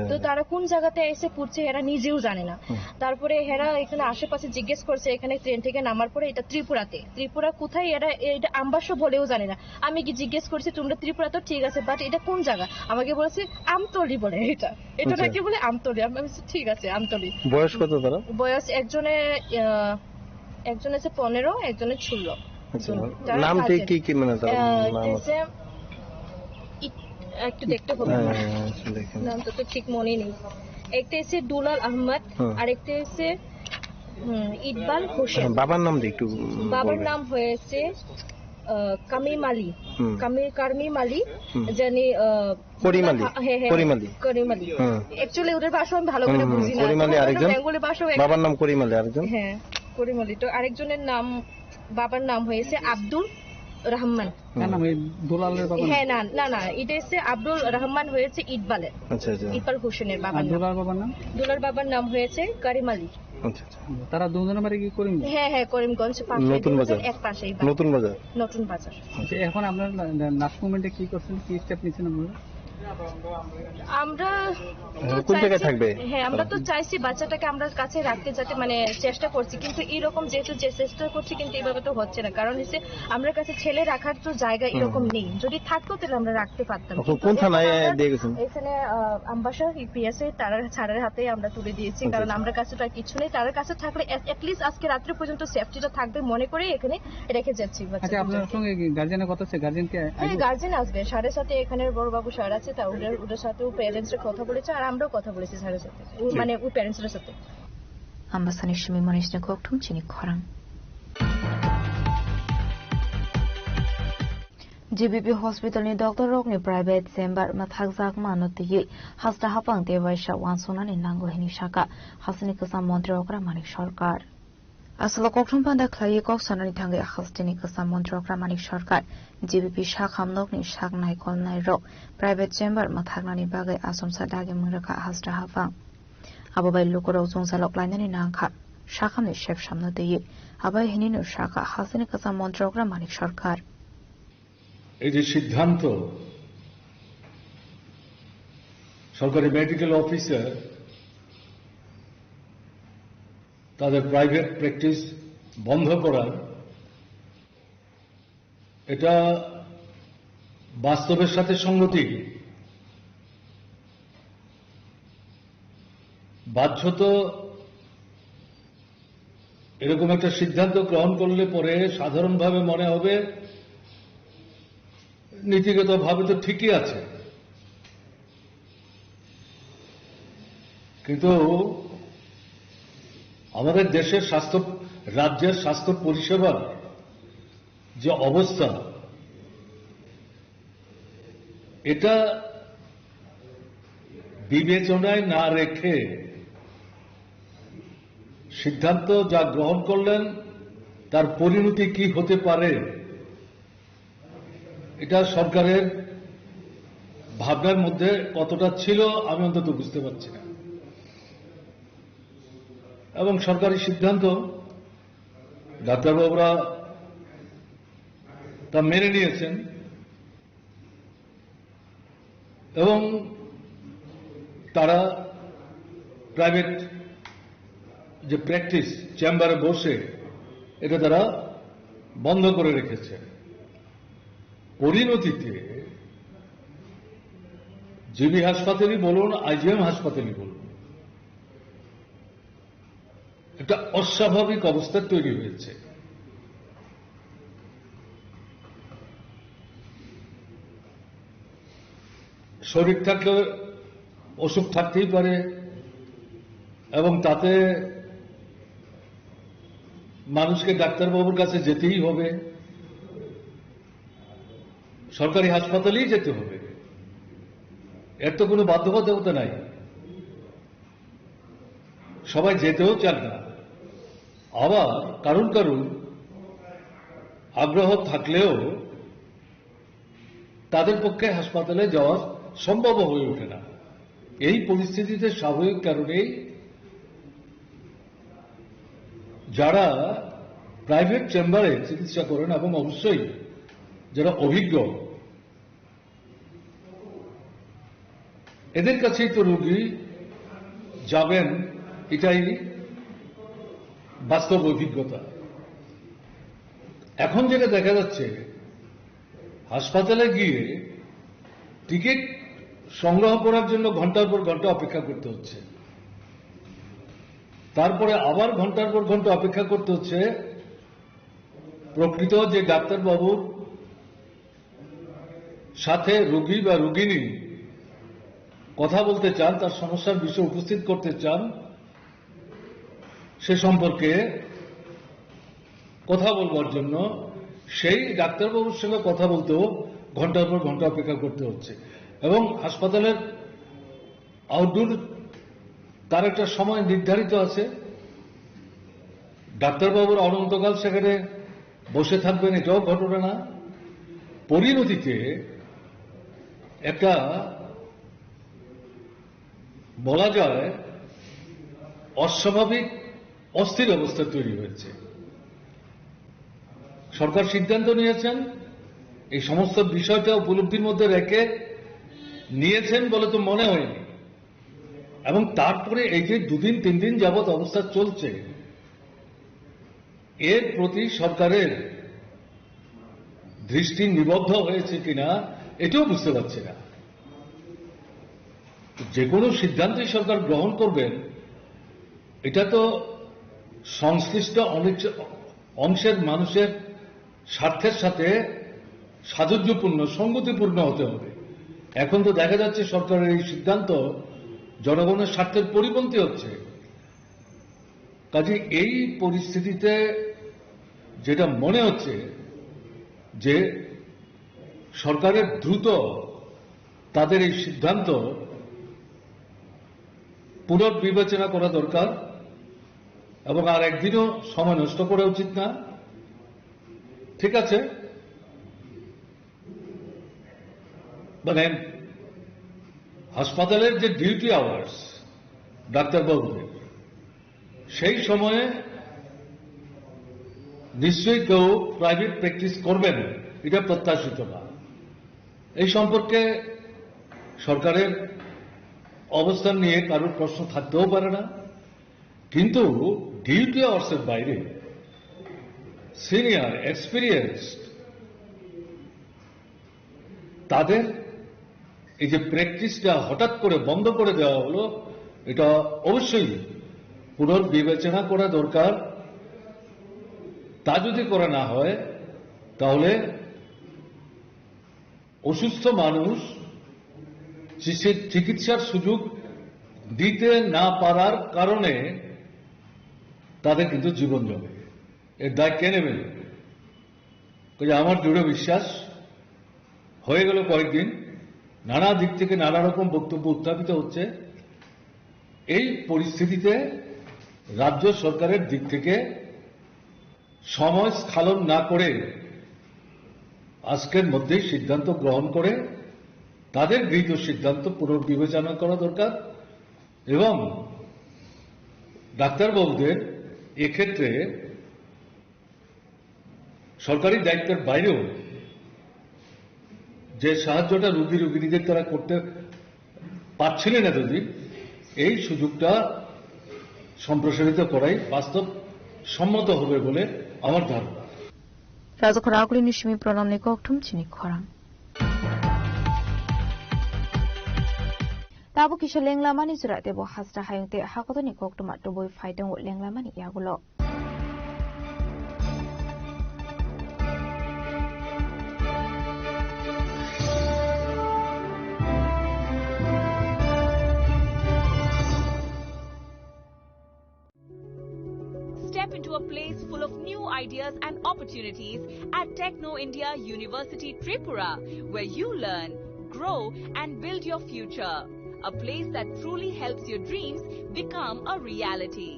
তো তারা কোন জায়গাতে এসে পড়ছে, এরা নিজেও জানে না। তারপরে এরা এখানে আশেপাশে জিজ্ঞেস করছে, এখানে ট্রেন থেকে নামার পরে এটা ত্রিপুরাতে। ত্রিপুরা কোথায়, এরা এটা আমবাসা বলেও জানে না। আমি কি জিজ্ঞেস করছি, "তোমরা ত্রিপুরা তো ঠিক আছে, বাট এটা কোন জায়গা?" আমাকে বলেছে, "আমতলি" বলে এটা। এটা নাকি বলে আমতলি। আমি বলছি, "ঠিক আছে, আমতলি।" বয়স কত তারা? বয়স একজনে, আহ, একজন আছে পনেরো, একজনে ষোলো। আচ্ছা, তারা নাম ঠিক কাজে। কি কি মানে তার আহ, নাম আছে? হচ্ছে, ই-, একটু দেখতে হবে। হ্যাঁ, হ্যাঁ, হ্যাঁ, একটু দেখেন। নাম তো, তো ঠিক মনে নেই। একটা হচ্ছে দুলাল আহমদ, আর একটা হচ্ছে, হুম, ইকবাল হোসেন। হ্যাঁ, বাবার নাম দিয়ে একটু, উম, বাবার বলবেন। নাম হয়েছে, আহ, কামিম আলী। কামি-, কার্মিম আলী, জানি, আহ, করিম আলী। হ্যাঁ, হ্যাঁ, করিম আলী। করিম আলী। হুম। Actually ওদের ভাষা আমি ভালো করে বুঝি না। করিম আলী আরেকজন? বেঙ্গলি ভাষাও এক-, বাবার নাম করিম আলী আরেকজন? হ্যাঁ, করিম আলী। তো আরেকজনের নাম, বাবার নাম হয়েছে আব্দুর রহমান। কার নাম? এই দুলালের বাবার নাম? হ্যাঁ, না, না, না, এটা হচ্ছে আব্দুর রহমান হয়েছে ইকবালের। আচ্ছা, আচ্ছা। ইকবাল হোসেনের বাবার আর নাম। দুলার বাবার নাম? দুলার বাবার নাম হয়েছে করিম আলী। আচ্ছা, আচ্ছা। তারা দুজনের বাড়ি কি করিমগঞ্জ? হ্যাঁ, হ্যাঁ, করিমগঞ্জ, পাশেই নতুন বাজার। এক পাশেই বাড়ি। নতুন বাজার। নতুন বাজার। আচ্ছা, এখন আপনারা লা-, লা-, লাস্ট মোমেন্টে কি করছেন, কি স্টেপ নিচ্ছেন আপনারা? আমরা তো হ্যাঁ, কোন জায়গায় চাইছি, থাকবে? হ্যাঁ, আমরা তো চাইছি বাচ্চাটাকে আমরা কাছে রাখতে, যাতে, মানে, চেষ্টা করছি, কিন্তু এইরকম যেহেতু যে চেষ্টা করছি, কিন্তু এইভাবে তো হচ্ছে না। কারণ হচ্ছে, আমরা কাছে ছেলে রাখার তো জায়গা এরকম নেই। যদি থাকতো, তাহলে আমরা রাখতে পারতাম। এখন কিন্তু কোন এখন থানায় আমরা দিয়ে গেছেন? এখানে, আহ, আমবাসা ইপিএসএ তারা ছাড়ার হাতে আমরা তুলে দিয়েছি, আচ্ছা, কারণ আচ্ছা। আমরা কাছে তো আর কিছু নেই। তাদের কাছে থাকলে at, at least আজকে রাত্রে পর্যন্ত সেফটিটা থাকবে মনে করে এখানে রেখে যাচ্ছি আচ্ছা, আপনার বাচ্চাদেরকে। সঙ্গে কি গার্জিয়ানের কথা হচ্ছে? গার্জিয়ান কি হ্যাঁ, আগে? গার্জিয়ান আসবে। সাড়ে সাতে এখানে বড়বাবু স্যার আছে, তা ওদের, ওদের সাথেও প্যারেন্টসরা কথা বলেছে, আর আমরাও কথা বলেছি স্যারের সাথে। ও, ঠিক। মানে, ওই প্যারেন্টসদের সাথে। Ambasani simi Manisni kokthum chini khorang. G B P hospital ni doctor rokni private chamber mathakjakmano twiwi hasta hapang tei waisa wansuknani nango hwnwi sakha hasteni kwcham montri okra Manik Sarkar. Aswk kokthum panda khlaiwi kok sanani thangwi hasteni kwcham montri okra Manik Sarkar G B P sakham nokni sak naikolnai rok private chamber mathaknani bagwi achomsa dagimung rwkha hasta hapang. Abo bai lukurok jwngjalok lainani nangkha sakhamni sepsamno twiwi. Abai hinwi no sakha hasteni kwcham montri okra Manik Sarkar. এই যে সিদ্ধান্ত, সরকারি medical officer তাদের private practice বন্ধ করার এটা বাস্তবের সাথে সঙ্গতি। বাহ্যত এরকম একটা সিদ্ধান্ত গ্রহণ করলে পরে সাধারণভাবে মনে হবে নীতিগতভাবে তো ঠিকই আছে, কিন্তু আমাদের দেশের স্বাস্থ্য, রাজ্যের স্বাস্থ্য পরিষেবার যে অবস্থা, এটা বিবেচনায় না রেখে সিদ্ধান্ত যা গ্রহণ করলেন, তার পরিণতি কি হতে পারে, এটা সরকারের ভাবনার মধ্যে কতটা ছিল, আমি অন্তত বুঝতে পারছি না। এবং সরকারি সিদ্ধান্ত ডাক্তারবাবুরা তা মেনে নিয়েছেন এবং তারা প্রাইভেট যে প্র্যাকটিস চেম্বারে বসে, এটা তারা বন্ধ করে রেখেছে। পরিণতিতে জিবি হাসপাতালই বলুন, আইজিএম হাসপাতালই বলুন, একটা অস্বাভাবিক অবস্থা তৈরি হয়েছে। শরীর থাকলে অসুখ থাকতেই পারে এবং তাতে মানুষকে ডাক্তারবাবুর কাছে যেতেই হবে, সরকারি হাসপাতালেই যেতে হবে, এর তো কোনো বাধ্যবাধকতা নাই। সবাই যেতেও চান না। আবার কারুর কারুর আগ্রহ থাকলেও তাদের পক্ষে হাসপাতালে যাওয়া সম্ভব হয়ে ওঠে না। এই পরিস্থিতিতে স্বাভাবিক কারণেই যারা প্রাইভেট চেম্বারে চিকিৎসা করেন এবং অবশ্যই যারা অভিজ্ঞ, এদের কাছেই তো রোগী যাবেন, এটাই বাস্তব অভিজ্ঞতা। এখন যেটা দেখা যাচ্ছে, হাসপাতালে গিয়ে টিকিট সংগ্রহ করার জন্য ঘন্টার পর ঘন্টা অপেক্ষা করতে হচ্ছে, তারপরে আবার ঘন্টার পর ঘন্টা অপেক্ষা করতে হচ্ছে প্রকৃত যে ডাক্তারবাবুর সাথে রোগী বা রোগিনী কথা বলতে চান, তার সমস্যার বিষয় উপস্থিত করতে চান, সে সম্পর্কে কথা বলবার জন্য সেই ডাক্তারবাবুর সঙ্গে কথা বলতেও ঘন্টার পর ঘন্টা অপেক্ষা করতে হচ্ছে। এবং হাসপাতালের আউটডোর তার একটা সময় নির্ধারিত আছে। ডাক্তারবাবুর অনন্তকাল সেখানে বসে থাকবেন, এটাও ঘটনা না। পরিণতিতে একটা, বলা যায়, অস্বাভাবিক অস্থির অবস্থা তৈরি হয়েছে। সরকার সিদ্ধান্ত নিয়েছেন, এই সমস্ত বিষয়টা উপলব্ধির মধ্যে রেখে নিয়েছেন বলে তো মনে হয়নি। এবং তারপরে এই যে দুদিন তিন দিন যাবৎ অবস্থা চলছে, এর প্রতি সরকারের দৃষ্টি নিবদ্ধ হয়েছে কিনা, এটাও বুঝতে পারছি না। যে কোনো সিদ্ধান্তই সরকার গ্রহণ করবেন, এটা তো সংশ্লিষ্ট অনেক অংশের মানুষের স্বার্থের সাথে সাযুজ্যপূর্ণ, সঙ্গতিপূর্ণ হতে হবে। এখন তো দেখা যাচ্ছে সরকারের এই সিদ্ধান্ত জনগণের স্বার্থের পরিপন্থী হচ্ছে। কাজে এই পরিস্থিতিতে যেটা মনে হচ্ছে যে সরকারের দ্রুত তাদের এই সিদ্ধান্ত পুনর্বিবেচনা করা দরকার এবং আর একদিনও সময় নষ্ট করা উচিত না। ঠিক আছে, মানে, হাসপাতালের যে ডিউটি আওয়ার্স ডাক্তারবাবুদের, সেই সময়ে নিশ্চয়ই কেউ প্রাইভেট প্র্যাকটিস করবেন, এটা প্রত্যাশিত না। এই সম্পর্কে সরকারের অবস্থান নিয়ে কারোর প্রশ্ন থাকতেও পারে না, কিন্তু ডিউটি আওয়ার্সের বাইরে সিনিয়র এক্সপিরিয়েন্সড তাদের এই যে প্র্যাকটিসটা হঠাৎ করে বন্ধ করে দেওয়া হলো, এটা অবশ্যই পুনর্বিবেচনা করা দরকার। তা যদি করা না হয়, তাহলে অসুস্থ মানুষ চিসি-, চিকিৎসার সুযোগ দিতে না পারার কারণে তাদের কিন্তু জীবন যাবে। এর দায় কে নেবেন? কাজে আমার দৃঢ় বিশ্বাস, হয়ে গেল কয়েকদিন, নানা দিক থেকে নানা রকম বক্তব্য উত্থাপিত হচ্ছে। এই পরিস্থিতিতে রাজ্য সরকারের দিক থেকে সময় স্খলন না করে আজকের মধ্যেই সিদ্ধান্ত গ্রহণ করে তাদের গৃহীত সিদ্ধান্ত পুনর্বিবেচনা করা দরকার। এবং ডাক্তারবাবুদের এক্ষেত্রে সরকারি দায়িত্বের বাইরেও যে সাহায্যটা রুগী রুগীদের তারা করতে পারছিলেন এতদিন, এই সুযোগটা সম্প্রসারিত করাই বাস্তব সম্মত হবে বলে আমার ধারণা। Rajakhor Agulini simi pranamni kokthum chini khorang. Tabuk kisa lenglamani jora tebo hasra hayung tei hakotorni koktwma tubui phai tongo lenglamani yagulo. Step into a place full of new ideas and opportunities at Techno India University Tripura, where you learn, grow, and build your future. A place that truly helps your dreams become a reality.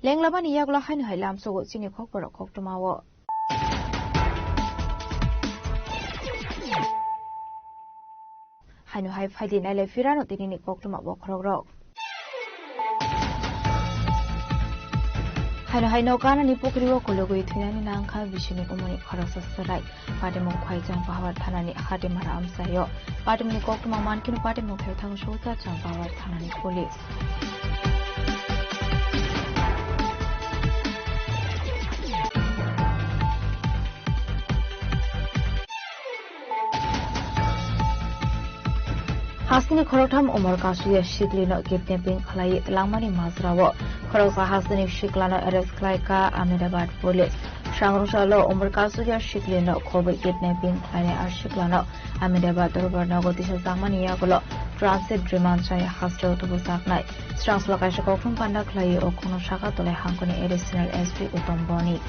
Lenglamani yagulo haino hai lamsogo chini khokborok koktwmao. Haino hai phaidi nailai phirano tinini koktwma bokhorokrok. Haino hai no ganani pukri o kologwi thwinani nangkha bisini umoni khoroksa chwrai. Patimung Khwaichang Pahawar thanani Hatimara amchaio. Patimungni koktwma mankhe no patimung thai thang soksa Chang Pahawar thanani police. Hasteni khoroktham Umar Kasuya siklino kidnapping khlai langmani majrao khoroksa hasteni siklano arrest khlaikha Ahmedabad police. Sangrungsalo Umar Kasuya siklino khobwi kidnapping khlainai a siklano Ahmedabad Dorbar nogo tisa jakmani yagulo transit remand chai hasteo tubujaknai. Srangsla kaisa koktwm panda khlai o kheno saka tolai hangkoni additional S P Uttam Boni.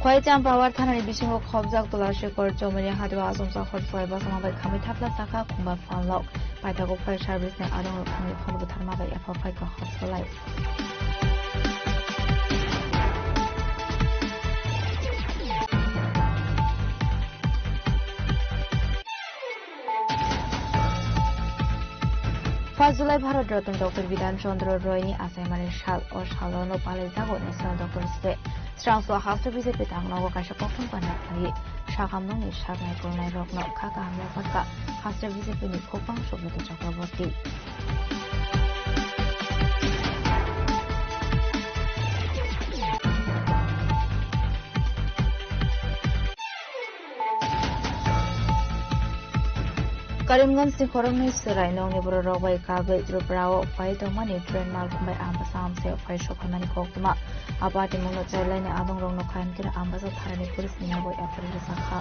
Khwaicham Pawar thanani bisingo khobjak Tulashikhor Chowmani hatio achomsa hor phai bwsama bai khamwi thapla sakha khumba phalnok. Paithago fire service ni adongrok thangwi phal bwtharma bai epha phaikha hospital. First July Bharat Ratna Doctor Bidhan Chandra Roy ni achaimani sal, o salono palaijago National Doctors Day. Srangso haste B J P tangnogo kaisa koktwm panda khlaiwi sakhamnokni saknai kwrwngnairokno kha kaham yapharkha haste B J P ni khopang Subrata Chakraborty. Karimganj ni khoroknwi chwrai nokni bororok bai kagwi Tripura o phai tongmani train malkhung bai Ambasa amchaio phai sokhaimani koktwma. A party mungno chailaini adongrokno khaimkhe Ambasa tharani police ni yago F I R rwjakha.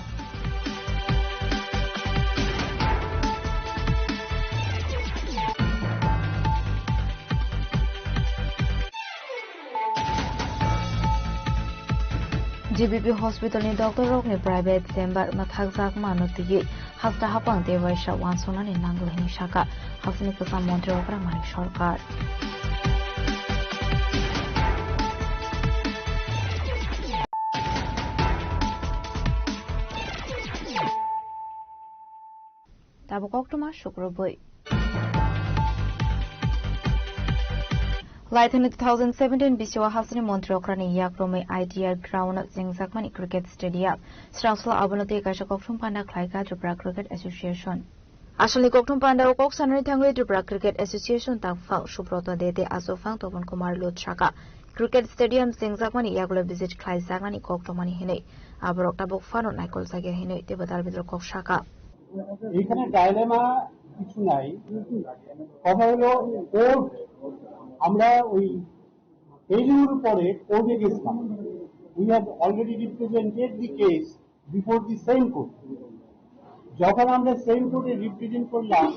G B P hospital ni doctor rokni private chamber mwthakjakmano twiwi hasta hapang tei waisa uansuknani nango hwnwi sakha hasteni kwcham montri okra Manik Sarkar. Tabuk koktwma sukrubwi. Laithani two thousand seventeen bisio hasteni montri okrani yakrumwi I T R ground-o chengjakmani cricket stadium. Srangsola abono tei kaisa koktwma panda khlaikha Tripura Cricket Association. Asalni koktwma pandao kok sanani thangwi Tripura Cricket Association tangphang Subrata Dede, achuphang Topon Kumar Lut saka cricket stadium chengjakmani yagulo visit khlaijaknani koktwmani hinwi. Aborok tabuk phano naikoljagya hinwi teibo dal bidal kok saka. এখানে ডায়লেমা কিছু নাই। কথা হলো কোর্ট, আমরা ওই ফেইলিউর পরে কোর্টে গেছিলাম। We have already represented the case before the same court. যখন আমরা সেম কোর্টে রিপ্রেজেন্ট করলাম,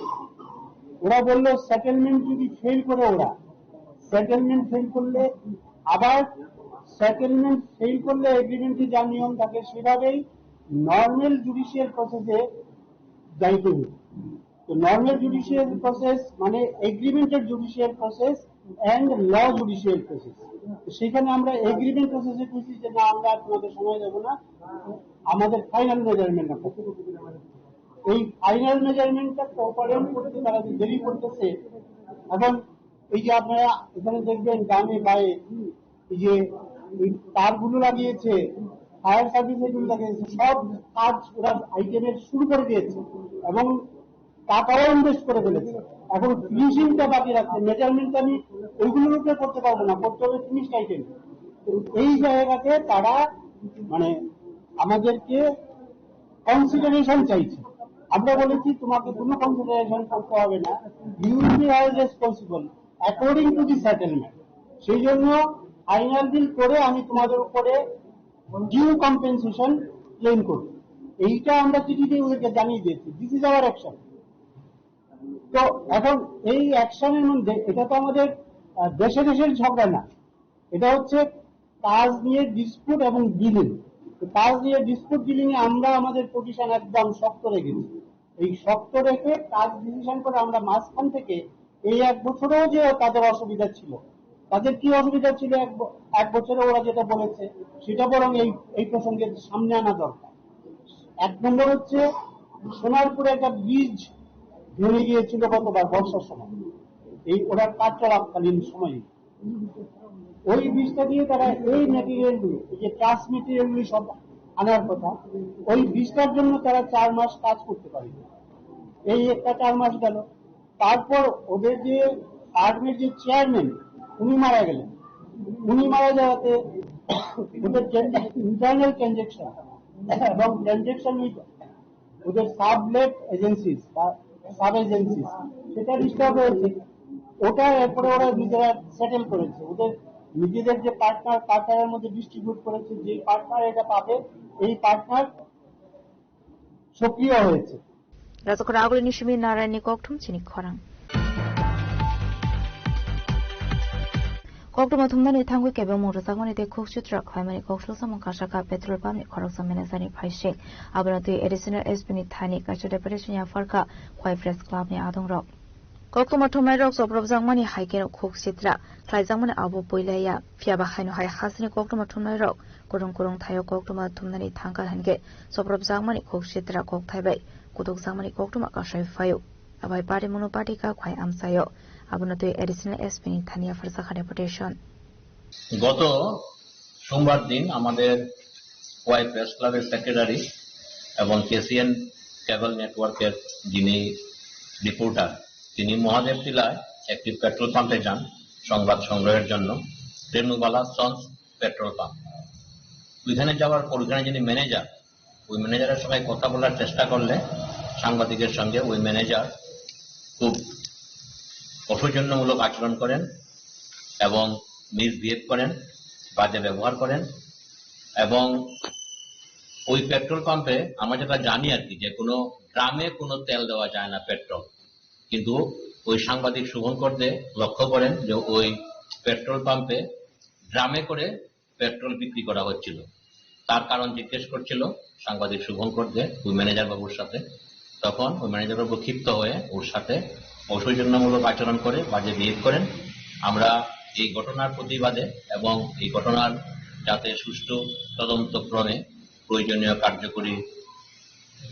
ওরা বলল সেটেলমেন্ট যদি ফেল করে, ওরা সেটেলমেন্ট ফেল করলে আবার সেটেলমেন্ট ফেল করলে এগ্রিমেন্টে যা নিয়ম থাকে সেভাবেই নর্মাল জুডিশিয়াল প্রসেসে যাইতে হবে। তো নর্মাল জুডিশিয়াল প্রসেস মানে এগ্রিমেন্টের judicial process and law judicial process. সেখানে আমরা এগ্রিমেন্ট প্রসেসে খুঁজছি যে না, আমরা আর তোমাদের সময় দেবো না, আমাদের ফাইনাল মেজারমেন্ট আপনাদের। এই ফাইনাল মেজারমেন্টটা কোঅপারেট করতে তারা যে দেরি করতেছে, এখন এই যে আপনারা এখানে দেখবেন ডানে বায়ে এই যে এই তারগুলো লাগিয়েছে, ফায়ার সার্ভিস এগুলো লাগিয়েছে, সব কাজ ওরা আইটেমের শুরু করে দিয়েছে এবং টাকাও ইনভেস্ট করে ফেলেছে। এখন ফিনিশিংটা বাকি রাখছে, মেজারমেন্ট আমি ওইগুলোর উপরে করতে পারবো না, করতে হবে ফিনিশড আইটেম। এই জায়গাতে তারা মানে আমাদেরকে কনসিডারেশন চাইছে। আমরা বলেছি তোমাকে কোনো কনসিডারেশন করতে হবে না, you will be held responsible according to the settlement। সেই জন্য ফাইনাল বিল করে আমি তোমাদের উপরে ডিউ কম্পেনসেশন ক্লেম করব। এইটা আমরা চিঠি দিয়ে ওদেরকে জানিয়ে দিয়েছি, this is our action। তো এখন এই অ্যাকশনের মধ্যে এটা তো আমাদের আহ, দেশে দেশের ঝগড়া না, এটা হচ্ছে কাজ নিয়ে ডিসপিউট এবং ডিলিং। তো কাজ নিয়ে ডিসপিউট ডিলিং এ আমরা আমাদের পজিশন একদম শক্ত রেখেছি। এই শক্ত রেখে কাজ ডিসিশন করে আমরা মাঝখান থেকে এই এক বছরেও যে তাদের অসুবিধা ছিল, তাদের কি অসুবিধা ছিল এক ব-, এক বছরে ওরা যেটা বলেছে সেটা বরং এই, এই প্রসঙ্গে সামনে আনা দরকার। এক নম্বর হচ্ছে সোনারপুরে একটা ব্রিজ ভেঙে গিয়েছিল গতবার বর্ষার সময়, এই ওরা কাজ চলাকালীন সময়ে। ওই ব্রিজটা দিয়ে তারা এই ম্যাটেরিয়ালগুলো, এই যে ট্রাস ম্যাটেরিয়ালগুলি সব আনার কথা, ওই ব্রিজটার জন্য তারা চার মাস কাজ করতে পারেনি। এই একটা চার মাস গেল। তারপর ওদের যে ফার্মের যে চেয়ারম্যান, উনি মারা গেলেন। উনি মারা যাওয়াতে ওদের ইন্টারনাল ট্রানজ্যাকশন এবং ট্রানজ্যাকশন উইথ ওদের সাবলেট এজেন্সিস বা সাব এজেন্সিস, সেটা ডিস্টার্ব হয়েছে। ওটা এরপরে ওরা নিজেরা সেটেল করেছে, ওদের নিজেদের যে পার্টনার, পার্টনারের মধ্যে ডিস্ট্রিবিউট করেছে, যে পার্টনার এটা পাবে, এই পার্টনার সক্রিয় হয়েছে। Rajakhor agulini simi Narayanni kokthum chini khorang. Koktwma thumnani thangwi kebengmung rwchapmani tei khuk sitra khlaimani kok swlwsamung kasaka petrol pump ni khoroksa manager ni phaising. Abono twi additional S P ni thani kaisa deputation yapharkha Khwai Press Club ni adongrok. Koktwma thumnairok chopropjakmani hai kheno khuk sitra khlaijakmani abo puila ya. Phiya ba haino hai hasteni koktwma thumnairok kwrwng kwrwng thaio koktwma thumnani thangkha hinkhe chopropjakmani khuk sitra kokthai bai kutukjakmani koktwma kasai phaio. Abai party mono party ka khwai amchaio. Abono twi additional S P ni thani yapharjakha deputation. গত সোমবার দিন আমাদের Y press ক্লাবের সেক্রেটারি এবং কেসিএন কেবল নেটওয়ার্কের যিনি রিপোর্টার, তিনি মহাদেব টিলায় একটি পেট্রোল পাম্পে যান সংবাদ সংগ্রহের জন্য, রেণুবালা সন্স পেট্রোল পাম্প। ওইখানে যাওয়ার পর ওইখানে যিনি ম্যানেজার, ওই ম্যানেজারের সঙ্গে কথা বলার চেষ্টা করলে সাংবাদিকের সঙ্গে ওই ম্যানেজার খুব অসৌজন্যমূলক আচরণ করেন এবং মিসবিহেভ করেন, বাজে ব্যবহার করেন। এবং ওই পেট্রোল পাম্পে আমরা যেটা জানি আর কি, যে কোনো ড্রামে কোনো তেল দেওয়া যায় না, পেট্রোল। কিন্তু ওই সাংবাদিক শুভঙ্কর দে লক্ষ্য করেন যে ওই পেট্রোল পাম্পে ড্রামে করে পেট্রোল বিক্রি করা হচ্ছিল। তার কারণ জিজ্ঞেস করছিল সাংবাদিক শুভঙ্কর দে ওই ম্যানেজার বাবুর সাথে। তখন ওই ম্যানেজার বাবু ক্ষিপ্ত হয়ে ওর সাথে অসৌজন্যমূলক আচরণ করে, বাজে বিহেভ করেন। আমরা এই ঘটনার প্রতিবাদে এবং এই ঘটনার যাতে সুষ্ঠু তদন্তক্রমে প্রয়োজনীয় কার্যকরী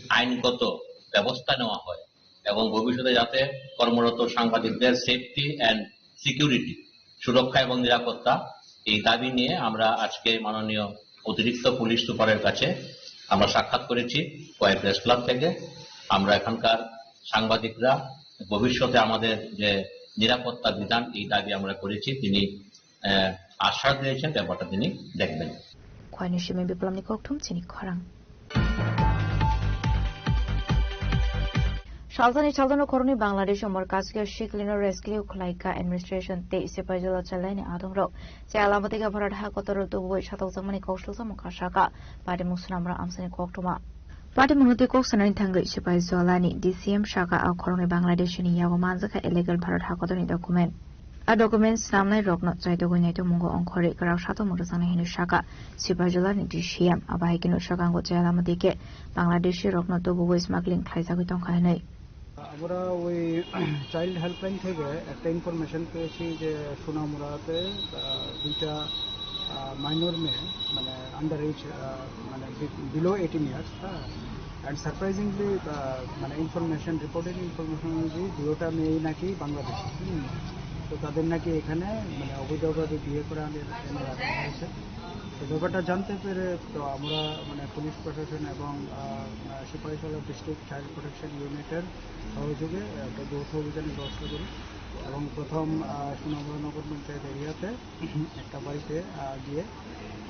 আইনগত ব্যবস্থা নেওয়া হয় এবং ভবিষ্যতে যাতে কর্মরত সাংবাদিকদের সেফটি অ্যান্ড সিকিউরিটি, সুরক্ষা এবং নিরাপত্তা, এই দাবি নিয়ে আমরা আজকে মাননীয় অতিরিক্ত পুলিশ সুপারের কাছে আমরা সাক্ষাৎ করেছি কয়েক প্রেস ক্লাব থেকে। আমরা এখানকার সাংবাদিকরা ভবিষ্যতে আমাদের যে নিরাপত্তা বিধান, এই দাবি আমরা করেছি। তিনি, আহ, আশ্বাস দিয়েছেন, ব্যাপারটা তিনি দেখবেন। Khwlaini simi biplamni kokthum chini khorang. Salsani salsano khoroknwi Bangladesh o Morkaskio Shiklino rescue khwlaikha administration tei Sipaijala chalaini adongrok. Chayala bwtwi khe Bharat ha kotor tubui satokjakmani kok salsa mokha saka. Patimung swnamrok amsani koktwma. Patimungno tei kok sanani thangwi Sipaijolani D C M saka a khoroknwi Bangladeshini yago manjakha illegal Bharat ha kotorni document. A document snamnai rokno chaitogwi naitokmungo ongkhorwi kwrak satok mwrwkjaknai hinwi saka Sipaijolani D C M. Abo hai kheno swkango Chayala bwtwi khe Bangladeshi rokno tubuwi smuggling khlaijagwi tongkha hinwi. আমরা ওই child helpline থেকে একটা ইনফরমেশন পেয়েছি যে সোনামুড়াতে, আহ, দুইটা, আহ, মাইনর মেয়ে, মানে আন্ডার এজ, আহ, মানে বিলো এইটিন ইয়ার্স, হ্যাঁ। অ্যান্ড সারপ্রাইজিংলি, মানে ইনফরমেশন, রিপোর্টেড ইনফরমেশন অনুযায়ী দুটোটা মেয়েই নাকি বাংলাদেশি। হুম। তো তাদের নাকি এখানে মানে অবৈধভাবে বিয়ে করে আনে-, এনে রাখা হয়েছে। তো ব্যাপারটা জানতে পেরে তো আমরা মানে পুলিশ প্রশাসন এবং, আহ, আহ, সিপাহীজলা ডিস্ট্রিক্ট চাইল্ড প্রোটেকশন ইউনিটের সহযোগে একটা যৌথ অভিযানের ব্যবস্থা করি এবং প্রথম, আহ, সোনামুড়া নগর পঞ্চায়েত এরিয়াতে একটা বাড়িতে, আহ, গিয়ে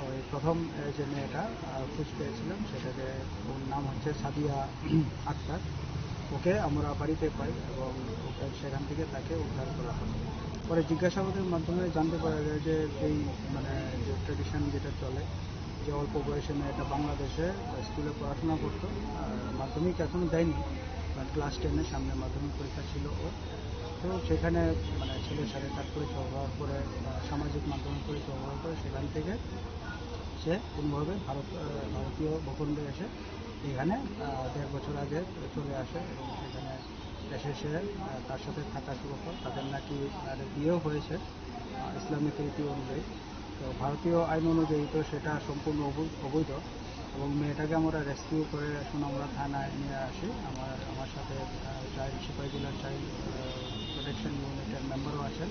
ওই প্রথম, আহ, যে মেয়েটা, আহ, খুঁজ পেয়েছিলাম, সেটাকে, ওর নাম হচ্ছে সাদিয়া আক্তার। ওকে আমরা বাড়িতে পাই এবং ওকে সেখান থেকে তাকে উদ্ধার করা হয়। পরে জিজ্ঞাসাবাদের মাধ্যমে জানতে পারা যায় যে এই, মানে, যে ট্র্যাডিশন যেটা চলে, যে অল্প বয়সে মেয়েটা বাংলাদেশে স্কুলে পড়াশোনা করতো, আহ, মাধ্যমিক এখনো দেয়নি, বাট ক্লাস টেনে সামনে মাধ্যমিক পরীক্ষা ছিল ওর। তো সেখানে, মানে, ছেলে সাথে তার পরিচয় হওয়ার পরে, আহ, সামাজিক মাধ্যমে পরিচয় হওয়ার পরে সেখান থেকে সে কোনোভাবে ভারত, আহ, ভারতীয় ভূখণ্ডে এসে এখানে, আহ, দেড় বছর আগে চলে আসে এবং সেখানে এসে সে, আহ, তার সাথে থাকা শুরু করে। তাদের নাকি তাদের বিয়েও হয়েছে, আহ, ইসলামিক রীতি অনুযায়ী। তো ভারতীয় আইন অনুযায়ী তো সেটা সম্পূর্ণ অবৈ-, অবৈধ। এবং মেয়েটাকে আমরা রেস্কিউ করে সোনামুড়া থানায় নিয়ে আসি। আমার, আমার সাথে, আহ, চাইল্ড, সিপাহীজলা চাইল্ড, আহ, প্রোটেকশন ইউনিটের মেম্বারও আছেন।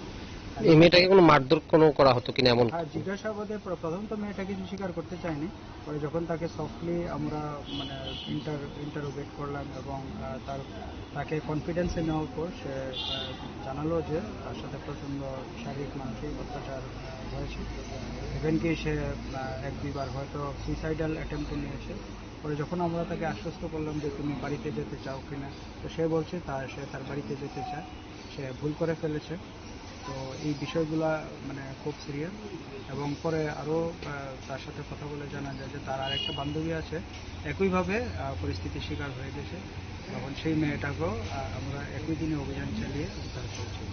এই মেয়েটাকে কোনো মারধর কোনো করা হতো কিনা এমন? হ্যাঁ, জিজ্ঞাসাবাদে প্র-, প্রথম তো মেয়েটা কিছু স্বীকার করতে চায়নি। পরে যখন তাকে সফটলি আমরা, মানে, ইন্টার-, ইন্টারোগেট করলাম এবং, আহ, তার, তাকে কনফিডেন্সে নেওয়ার পর সে, আহ, জানালো যে তার সাথে প্রচণ্ড শারীরিক মানসিক অত্যাচার, আহ, হয়েছে। ইভেন কি সে, আহ, এক দুইবার হয়তো সুইসাইডাল অ্যাটেম্পটও নিয়েছে। পরে যখন আমরা তাকে আশ্বস্ত করলাম যে, "তুমি বাড়িতে যেতে চাও কিনা?" তো সে বলছে তা, সে তার বাড়িতে যেতে চায়, সে ভুল করে ফেলেছে। তো এই বিষয়গুলা মানে খুব সিরিয়াস। এবং পরে আরও, আহ, তার সাথে কথা বলে জানা যায় যে তার আরেকটা বান্ধবী আছে, একইভাবে, আহ, পরিস্থিতির শিকার হয়ে গেছে। তখন সেই মেয়েটাকেও, আহ, আমরা একই দিনে অভিযান চালিয়ে উদ্ধার করেছি।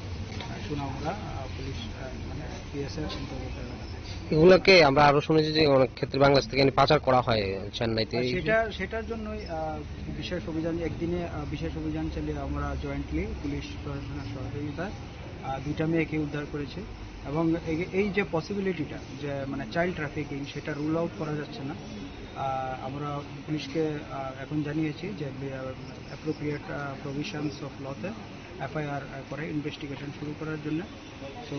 আহ, সোনামুড়া, আহ, পুলিশ, আহ, মানে পিএসএ অন্তর্গত এলাকা থেকে। এগুলোকে আমরা আরো শুনেছি যে অনেক ক্ষেত্রে বাংলাদেশ থেকে এনে পাচার করা হয় চেন্নাইতে। আর সেটা, সেটার জন্যই, আহ, বিশেষ অভিযান, একদিনে, আহ, বিশেষ অভিযান চালিয়ে আমরা জয়েন্টলি পুলিশ প্রশাসনের সহযোগিতায়, আহ, দুইটা মেয়েকে উদ্ধার করেছি। এবং এই, এই যে পসিবিলিটিটা যে মানে চাইল্ড ট্রাফিকিং, সেটা রুল আউট করা যাচ্ছে না। আহ, আমরা পুলিশকে, আহ, এখন জানিয়েছি যে, আহ, অ্যাপ্রোপ্রিয়েট, আহ, প্রভিশনস অফ লতে এফআইআর, আহ, করে ইনভেস্টিগেশন শুরু করার জন্য। So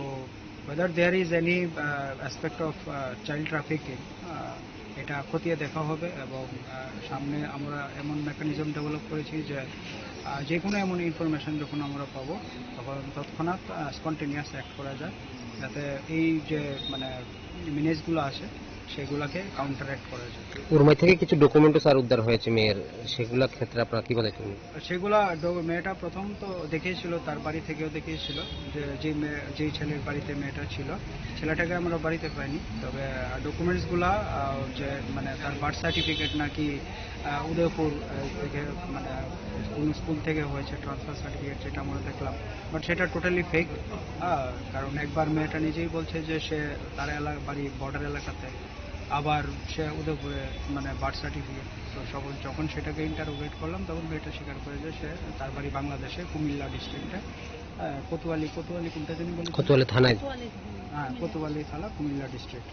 whether there is any, uh, aspect of, uh, child trafficking, uh, এটা খতিয়ে দেখা হবে এবং, আহ, সামনে আমরা এমন মেকানিজম ডেভেলপ করেছি যে, আহ, যে কোনো এমন ইনফরমেশন যখন আমরা পাবো, তখন তৎক্ষণাৎ, আহ, স্পন্টেনিয়াস অ্যাক্ট করা যায়, যাতে এই যে মানে মিনেজগুলো আছে, সেগুলাকে কাউন্টারঅ্যাক্ট করা যায়। উরমাই থেকে কিছু ডকুমেন্টও স্যার উদ্ধার হয়েছে মেয়ের, সেগুলোর ক্ষেত্রে আপনারা কি বলে তুমি? সেগুলা ডো-, মেয়েটা প্রথম তো দেখিয়েছিল, তার বাড়ি থেকেও দেখিয়েছিল যে, যে মেয়ে, যেই ছেলের বাড়িতে মেয়েটা ছিল, ছেলেটাকে আমরা বাড়িতে পাইনি। তবে, আহ, ডকুমেন্টসগুলা, আহ, যে মানে তার বার্থ সার্টিফিকেট নাকি, আহ, উদয়পুর, আহ, থেকে মানে কোন স্কুল থেকে হয়েছে ট্রান্সফার সার্টিফিকেট, সেটা আমরা দেখলাম, বাট সেটা টোটালি ফেক। আহ, কারণ একবার মেয়েটা নিজেই বলছে যে সে তার এলাকা, বাড়ি বর্ডার এলাকাতে, আবার সে উদয়পুরে মানে বার্থ সার্টিফিকেট। তো সব, যখন সেটাকে ইন্টারোগেট করলাম, তখন মেয়েটা স্বীকার করে যে সে, তার বাড়ি বাংলাদেশে, কুমিল্লা ডিস্ট্রিক্টে, আহ, কোতোয়ালি, কোতোয়ালি কোনটা জানি বলেছিল? কোতোয়ালি থানায়। হ্যাঁ, কোতোয়ালি থানা, কুমিল্লা ডিস্ট্রিক্ট।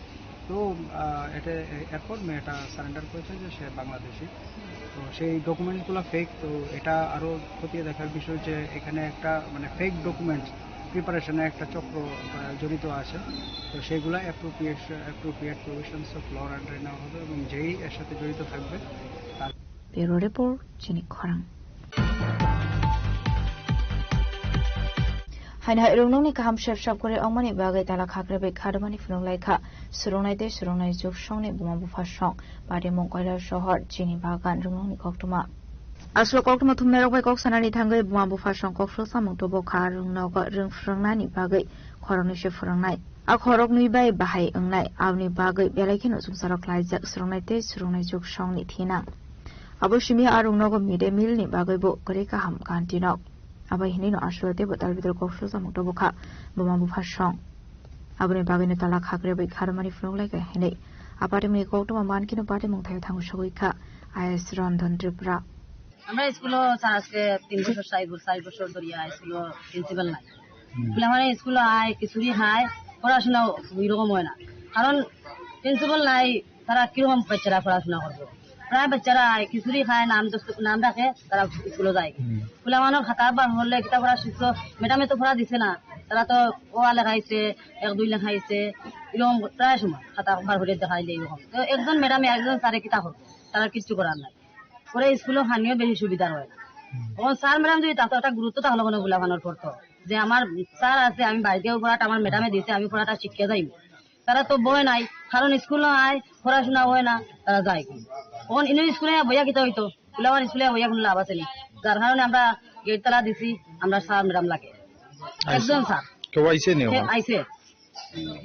তো, আহ, এটা এ-, এরপর মেয়েটা সারেন্ডার করেছে যে সে বাংলাদেশি। তো সেই ডকুমেন্টসগুলো ফেক। তো এটা আরও খতিয়ে দেখার বিষয় যে এখানে একটা মানে ফেক ডকুমেন্টস প্রিপারেশনে একটা চক্র, আহ, জড়িত আছে। তো সেগুলা appropriation, appropriate provisions of law আন্ডারে নেওয়া হবে এবং যেই এর সাথে জড়িত থাকবে তার Bureau Report, Chini Khorang. Haino hai rwngnokni kaham sep sap kwrwi wngmani bagwi tala khakrebai kharmani phunuk lai kha. Swrwngnai tei swrwngnai jwk songni buma bupha song. Patimung Koilasohor, Chini Bagan rwngnokni koktwma. Aswk koktwma thumnairok bai kok sanani thangwi buma bupha song kok swk samung tubu kha, rwngnogo rwng phrwngnani bagwi khoroknwi se phrwngnai. A khoroknwi bai bahai wngnai, aboni bagwi belai kheno chwngsarok khlaijak swrwngnai tei swrwngnai jwk songni thinang. Abo simi a rwngnogo mid day meal ni bagwi bo kwrwi kaham kanti nok. Abo hinwi no aswk tei bo tal bidal kok swk samung tubu kha buma bupha song. Aboni bagwino tala khakre bai kharmani phunuk lai kha hinwi. A patimungni koktwma mankhe no patimung thaio thango sogwi kha I S Rondon Tripura. আমরা স্কুলও স্যার আজকে তিন বছর, চার বছর, চার বছর ধরিয়া স্কুলও প্রিন্সিপাল নাই। হুম। বলে, "আমার স্কুলে আয়, খিচুড়ি খায়, পড়াশোনা ওই রকম হয় না।" কারণ প্রিন্সিপাল নাই, তারা কিরকম বাচ্চারা পড়াশোনা করবে? প্রায় বাচ্চারা আয়, খিচুড়ি খায়, নাম দোস্ত, নাম রাখে, তারা স্কুলে যায়। হুম। বলে, "আমার খাতা বার হলে কিতা পড়া শিখছো? ম্যাডামে তো পড়া দিছে না।" তারা তো অ আ লেখাইছে, এক দুই লেখাইছে, এরকম প্রায় সময় খাতা বার হলে দেখাইলে এরকম। তো একজন ম্যাডামে একজন স্যারে কিতা করবে? তারা কিচ্ছু করার নাই। পরে স্কুলে খানিও বেশি সুবিধা হয়। হুম। এখন স্যার ম্যাডাম যদি থাকতো, একটা গুরুত্ব থাকলো কোনো গুলাফানোর পড়তো, যে আমার স্যার আছে, আমি বাড়িতেও পড়াটা আমার ম্যাডামে দিছে, আমি পড়াটা শিখিয়ে যাই। তারা তো বয় নাই, কারণ স্কুল না আয়, পড়াশোনা হয় না, তারা যায় কি? এখন ইনো স্কুলে বইয়া কিতা হইতো? গুলাফান স্কুলে বইয়া কোনো লাভ আছে নি? যার কারণে আমরা গেট তালা দিছি, আমরা স্যার ম্যাডাম লাগে। আইসে। একজন স্যার। কেউ আইছে নি কেউ ওখানে? আইছে।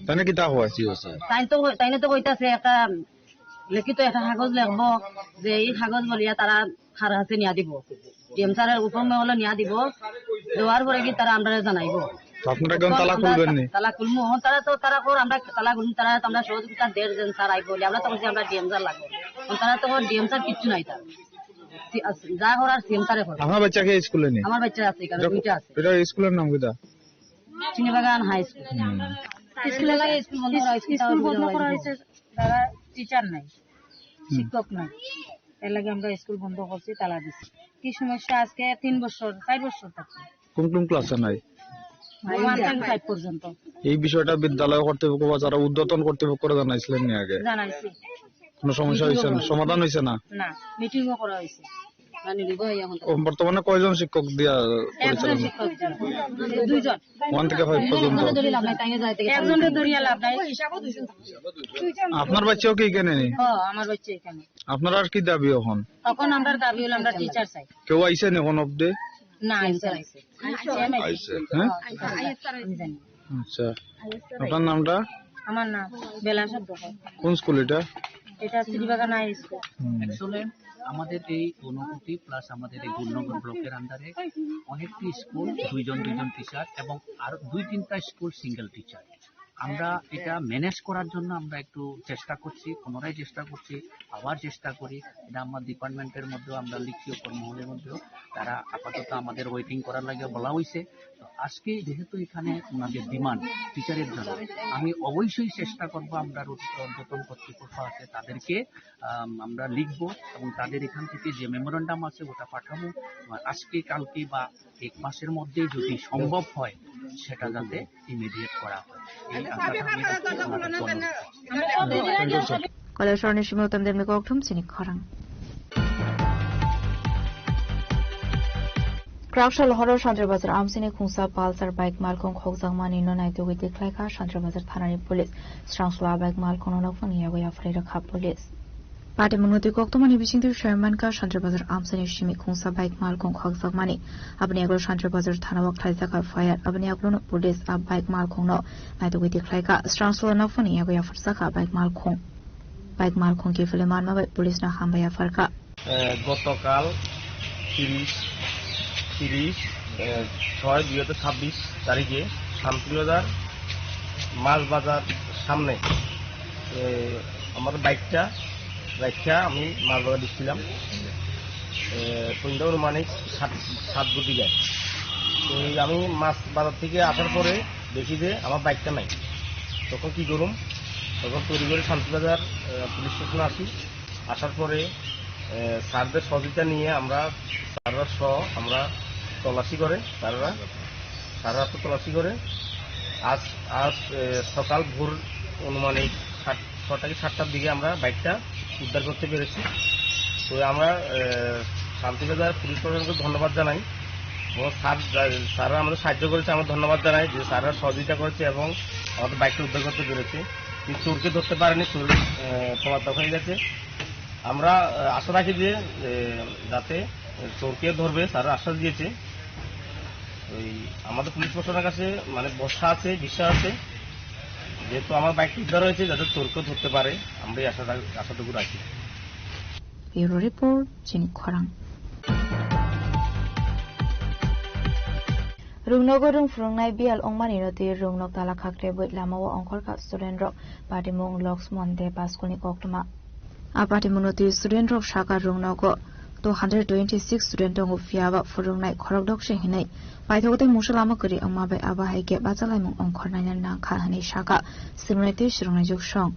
তাই না কিতা হয়? জি, স্যার। তাই তো, তাই না তো কইতাছে একটা লিখিত একটা কাগজ লেখবো যে এই কাগজ বলিয়া তারা কার কাছে নিয়া দিব। ডিএম স্যারের উপর মহলে নিয়া দিব। দেওয়ার পরে কি তারা আমরা জানাইবো। তো আপনারা কেন তখন তালা আমরা খুলবেন নি? তালা খুলমু। এখন তারা তো, তারা কর, আমরা তালা খুলমু, তারা তো আমরা সহযোগিতা দের যেন স্যার আইবো বলে। আমরা তো বলছি আমরা ডিএম স্যার লাগবো। এখন তারা তো ডিএম স্যার কিচ্ছু নাই তার। সি-, আস-, যা করার সিএম স্যারে করে। আপনার বাচ্চা কি স্কুলে নেই? আমার বাচ্চা আছে এখানে, এটা, দুইটা আছে। এটা স্কুলের নাম কিতা? চিনিবাগান হাই স্কুল। হুম। স্কুলে লাগে স্কুল বন্ধ করা হয়েছে, স্কুল বন্ধ করা হয়েছে, তারা টিচার নাই, হুম। শিক্ষক নাই, এর লাগে আমরা স্কুল বন্ধ করছি, তালা দিছি। কি সমস্যা, আজকে তিন বছর, চার বছর থাকছে। কোন কোন ক্লাসে নাই? ওয়ান থেকে ফাইভ পর্যন্ত। এই বিষয়টা বিদ্যালয় কর্তৃপক্ষ বা যারা ঊর্ধ্বতন কর্তৃপক্ষরা জানাইছিলেন নি আগে? জানাইছি। কোনো সমস্যা মিটিংও হয়েছে না? করা হয়েছে। সমাধান হয়েছে না? না, মিটিংও করা হয়েছে। ও, বর্তমানে কয়জন শিক্ষক দিয়া একজন পরিচালনা? শিক্ষক দিয়া। দুইজন। ওয়ান থেকে ফাইভ পর্যন্ত। একজনকে ধরিয়া লাভ নাই। আপনার বাচ্চাও কি এখানে নেই? ও, আমার বাচ্চা এখানে। আপনার আর কি দাবি এখন? এখন আমরা দাবি হলো আমরা টিচার চাই। কেউ আইসেন এখন অবধি? না, আইসে, আইসে। আইসে। হ্যাঁ? আমি জানি। আচ্ছা, আপনার নামটা? আমার নাম বেলা শব্দ। কোন স্কুল এটা? এটা শ্রীবাগান হাই স্কুল। হুম। অ্যাকচুয়ালি আমাদের এই ঊনকোটি প্লাস আমাদের এই গুলনগর ব্লকের আন্ডারে অনেকটি স্কুল, দুইজন দুইজন টিচার এবং আরো দুই তিনটা স্কুল সিঙ্গেল টিচার। আমরা এটা ম্যানেজ করার জন্য আমরা একটু চেষ্টা করছি, পুনরায় চেষ্টা করছি, আবার চেষ্টা করি। এটা আমার ডিপার্টমেন্টের মধ্যেও আমরা লিখিও কর্মহলের মধ্যেও তারা আপাতত আমাদের ওয়েটিং করার লাগে বলা হয়েছে। তো আজকে যেহেতু এখানে ওনাদের ডিমান্ড টিচারের জন্য, আমি অবশ্যই চেষ্টা করব আমরা রুট-, ঊর্ধ্বতন কর্তৃপক্ষ আছে তাদেরকে, আম, আমরা লিখব এবং তাদের এখান থেকে যে মেমোরান্ডাম আছে ওটা পাঠাবো। আজকে, কালকে বা এক মাসের মধ্যে যদি সম্ভব হয় সেটা যাতে ইমিডিয়েট করা হয়, এই আশাটা আমি রাখছি ওনাদের জন্য। Koilashahar ni simi utam demni kokthum chini khorang. Praksa lohoro Shantribazar amsini khungsa Pulsar bike malkhung khokjakmani no naitugwi tikhlaikha Shantribazar thanani police. Srangsola bike malkhungno nokphani yago yapharwi rwkha police. Patimungno twi koktwmani bisingtwi saimankha Shantribazar amsini simi khungsa bike malkhung khokjakmani. Aboni yago Shantribazar thanao khlaijakha F I R. Aboni yago police a bike malkhungno naitugwi tikhlaikha. Srangsola nokphani yago yapharjakha bike malkhung. Bike malkhung kiphilwi manma bai police no hambai yapharkha. এ, গতকাল তিরিশ, তিরিশ, এ, ছয় দুই হাজার ছাব্বিশ তারিখে শান্তিবাজার মাছ বাজার সামনে, এ, আমার বাইকটা রাখিয়া আমি মাছ বাজার দিচ্ছিলাম। এ, সন্ধ্যা অনুমানিক সাত, সাত কোটি যায়। তো এই আমি মাছ বাজার থেকে আসার পরে দেখি যে আমার বাইকটা নাই। তখন কি করুম? তখন তড়িঘড়ি শান্তিবাজার, এ, পুলিশ স্টেশনে আসি। আসার পরে, এ, স্যারদের সহযোগিতা নিয়ে আমরা, স্যাররা সহ আমরা তল্লাশি করে, স্যাররা, স্যাররা তো তল্লাশি করে। আজ, আজ, এ, সকাল ভোর অনুমানিক সাত, ছটা কি সাতটার দিকে আমরা বাইকটা উদ্ধার করতে পেরেছি। তো আমরা, এ, শান্তিবাজার পুলিশ প্রশাসনকে ধন্যবাদ জানাই এবং স্যার, স্যাররা আমাদের সাহায্য করেছে, আমরা ধন্যবাদ জানাই যে স্যাররা সহযোগিতা করেছে এবং আমাদের বাইকটা উদ্ধার করতে পেরেছে। কিন্তু চোরকে ধরতে পারেনি, চোর, এ, পলাতক হয়ে গেছে। আমরা, এ, আশা রাখি যে, এ, যাতে চোরকে ধরবে, স্যাররা আশ্বাস দিয়েছে। ওই আমাদের পুলিশ প্রশাসনের কাছে মানে ভরসা আছে, বিশ্বাস আছে, যেহেতু আমার বাইক উদ্ধার হয়েছে, যাতে চোরকে ধরতে পারে, আমরা এই আশা রাখ-, আশাটুকু রাখি। Bureau Report, Chini Khorang. Rungnogo rung phwrwngnai biyal wngmani no twi rungnog tala khakrebwi lamao ongkhorkha student rok. Patimung Loksmon Deba school ni koktwma. A patimungno twi student rok saka rungnogo two hundred twenty six student tongo, phiya ba phwrwngnai khorokdok se hinwi paithak tei mungsa lama kwrwi wngma bai abo hai khe bachalaimung ongkhornaina nangkha hinwi saka swrwngnai tei swrwngnai joksong.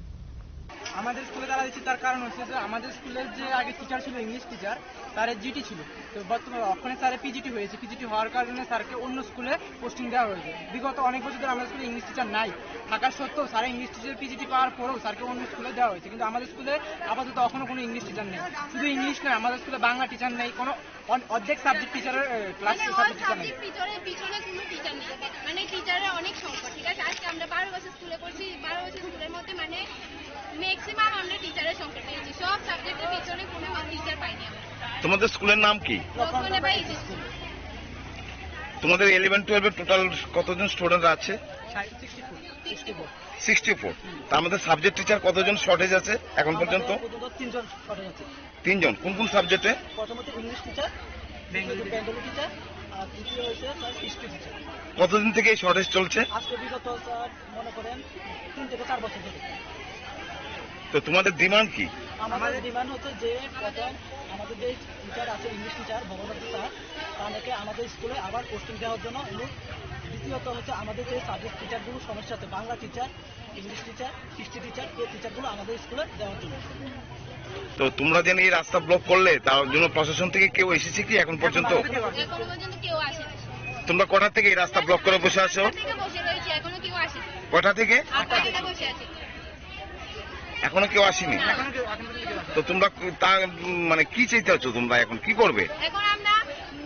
আমাদের স্কুলে তালা দিচ্ছে, তার কারণ হচ্ছে যে আমাদের স্কুলের যে আগে টিচার ছিল, ইংলিশ টিচার, তার জিটি ছিল। তো বর্তমানে ওখানে স্যারের পিজিটি হয়েছে, পিজিটি হওয়ার কারণে স্যারকে অন্য স্কুলে পোস্টিং দেওয়া হয়েছে। বিগত অনেক বছর ধরে আমাদের স্কুলে ইংলিশ টিচার নাই, থাকা সত্ত্বেও স্যার ইংলিশ টিচার পিজিটি পাওয়ার পরেও স্যারকে অন্য স্কুলে দেওয়া হয়েছে, কিন্তু আমাদের স্কুলে আপাতত এখনো কোনো ইংলিশ টিচার নেই। শুধু ইংলিশ নয়, আমাদের স্কুলে বাংলা টিচার নেই, কোনো অন-, অর্ধেক সাবজেক্ট টিচারের, এ, ক্লাস মানে অল সাবজেক্ট টিচার নেই। সাবজেক্ট টিচারের পিছনে কোনো টিচার নেই, মানে টিচারের অনেক সংকট। ঠিক আছে, আজকে আমরা বারো বছর স্কুলে পড়ছি, বারো বছর স্কুলের মধ্যে মানে ম্যাক্সিমাম আমরা টিচারের সংকট পেয়েছি, সব সাবজেক্টের পিছনে কোনো টিচার পাইনি আমরা। তোমাদের স্কুলের নাম কি? লক্ষ্মণ ভাই স্কুল। তোমাদের ইলেভেন টুয়েলভে টোটাল কতজন স্টুডেন্ট আছে? Sixty four. Sixty four. তার মধ্যে সাবজেক্ট টিচার কতজন শর্টেজ আছে এখন পর্যন্ত? আপাতত পর্যন্ত তিনজন শর্টেজ আছে। তিনজন। কোন কোন সাবজেক্টে? প্রথমত ইংলিশ টিচার, দ্বিতীয়ত বেঙ্গলি টিচার, আর তৃতীয় হচ্ছে স্যার হিস্ট্রি টিচার। কতদিন থেকে এই শর্টেজ চলছে? আজকে বিগত স্যার মনে করেন তিন থেকে চার বছর ধরে। তো তোমাদের ডিমান্ড কি? আমাদের ডিমান্ড হচ্ছে যে প্রথম আমাদের যে টিচার আছে, ইংলিশ টিচার ভবনাথ স্যার, তাকে আমাদের স্কুলে আবার পোস্টিং দেওয়ার জন্য অনুরোধ। দ্বিতীয়ত হচ্ছে আমাদের যে সাবজেক্ট টিচারগুলো সমস্যা আছে, Bangla teacher, English teacher, history teacher, এই টিচারগুলো আমাদের স্কুলে দেওয়ার জন্য। তো তোমরা যেন এই রাস্তা ব্লক করলে, তার জন্য প্রশাসন থেকে কেউ এসেছে কি এখন পর্যন্ত? এখন পর্যন্ত কেউ আসেনি। তোমরা কটা থেকে এই রাস্তা ব্লক করে বসে আছো? আটটা থেকে বসে রয়েছি, এখনো কেউ আসেনি। কটা থেকে? আটটা থেকে বসে আছি। এখনো কেউ আসেনি? তো তোমরা তা, মানে, কি চাইতে আছো তোমরা, এখন কি করবে? এখন আমরা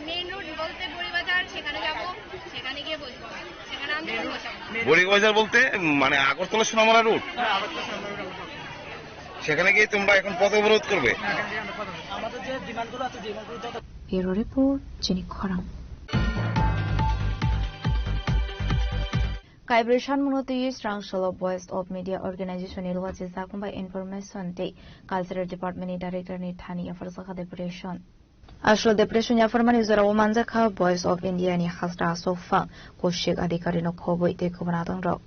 মেইন রোড বলতে বড়িবাজার, সেখানে যাব, সেখানে গিয়ে বসবো। সেখানে আন্দোলন বসাবো। বড়িবাজার বলতে, মানে, আগরতলা সোনামুড়া রোড? সেখানে গিয়ে তোমরা এখন পথ অবরোধ করবে? আমাদের যে ডিমান্ডগুলো আছে, ডিমান্ডগুলো যত Bureau Report, Chini Khorang. Kaibrwi sanmungno twiwi Srangsola Voice of Media Organization ni luachi jakmung bai Information tei Cultural Department ni Director ni thani yapharjakha deputation. Aswk deputation yapharmani jorao manjakha Voice of India ni hasta aswk phang Kaushik Adhikari no khobwi tei kubun adongrok.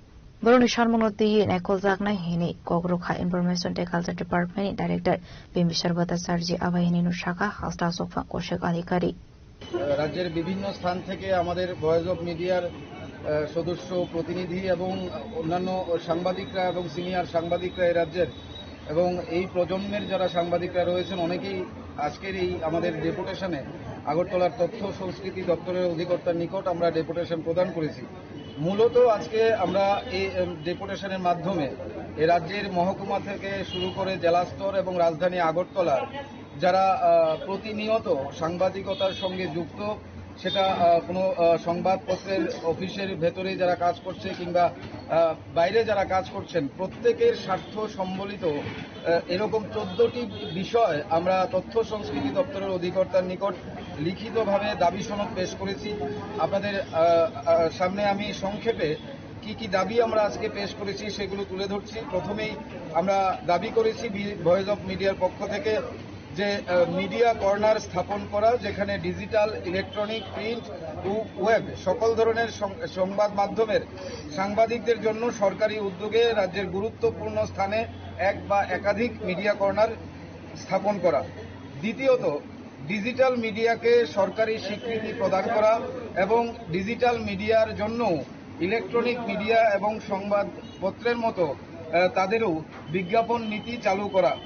Borokni sanmungno twiwi naikoljaknai hinwi kok rwkha Information tei Culture Department ni Director Bimbisar Bhattacharjee, abo hinwi no sakha hasta aswk phang Kaushik Adhikari. রাজ্যের বিভিন্ন স্থান থেকে আমাদের voice of মিডিয়ার, আহ, সদস্য, প্রতিনিধি এবং অন্যান্য সাংবাদিকরা এবং সিনিয়র সাংবাদিকরা এই রাজ্যের এবং এই প্রজন্মের যারা সাংবাদিকরা রয়েছেন, অনেকেই আজকের এই আমাদের ডেপুটেশনে আগরতলার তথ্য সংস্কৃতি দপ্তরের অধিকর্তার নিকট আমরা ডেপুটেশন প্রদান করেছি। মূলত আজকে আমরা এই, এম, ডেপুটেশনের মাধ্যমে এ রাজ্যের মহকুমা থেকে শুরু করে জেলা স্তর এবং রাজধানী আগরতলার যারা, আহ, প্রতিনিয়ত সাংবাদিকতার সঙ্গে যুক্ত, সেটা আহ, কোনো আহ, সংবাদপত্রের অফিসের ভেতরে যারা কাজ করছে কিংবা আহ, বাইরে যারা কাজ করছেন, প্রত্যেকের স্বার্থ সম্বলিত আহ, এরকম চোদ্দটি বিষয় আমরা তথ্য সংস্কৃতি দপ্তরের অধিকর্তার নিকট লিখিতভাবে দাবি সনদ পেশ করেছি। আপনাদের আহ, আহ, সামনে আমি সংক্ষেপে কি কি দাবি আমরা আজকে পেশ করেছি সেগুলো তুলে ধরছি। প্রথমেই আমরা দাবি করেছি ভয়েস অফ মিডিয়ার পক্ষ থেকে যে মিডিয়া কর্নার স্থাপন করা, যেখানে ডিজিটাল, ইলেকট্রনিক, প্রিন্ট ও ওয়েব সকল ধরনের সং- সংবাদ মাধ্যমের সাংবাদিকদের জন্য সরকারি উদ্যোগে রাজ্যের গুরুত্বপূর্ণ স্থানে এক বা একাধিক মিডিয়া কর্নার স্থাপন করা। দ্বিতীয়ত, ডিজিটাল মিডিয়াকে সরকারি স্বীকৃতি প্রদান করা এবং ডিজিটাল মিডিয়ার জন্য ইলেকট্রনিক মিডিয়া এবং সংবাদপত্রের মতো আহ, তাদেরও বিজ্ঞাপন নীতি চালু করা।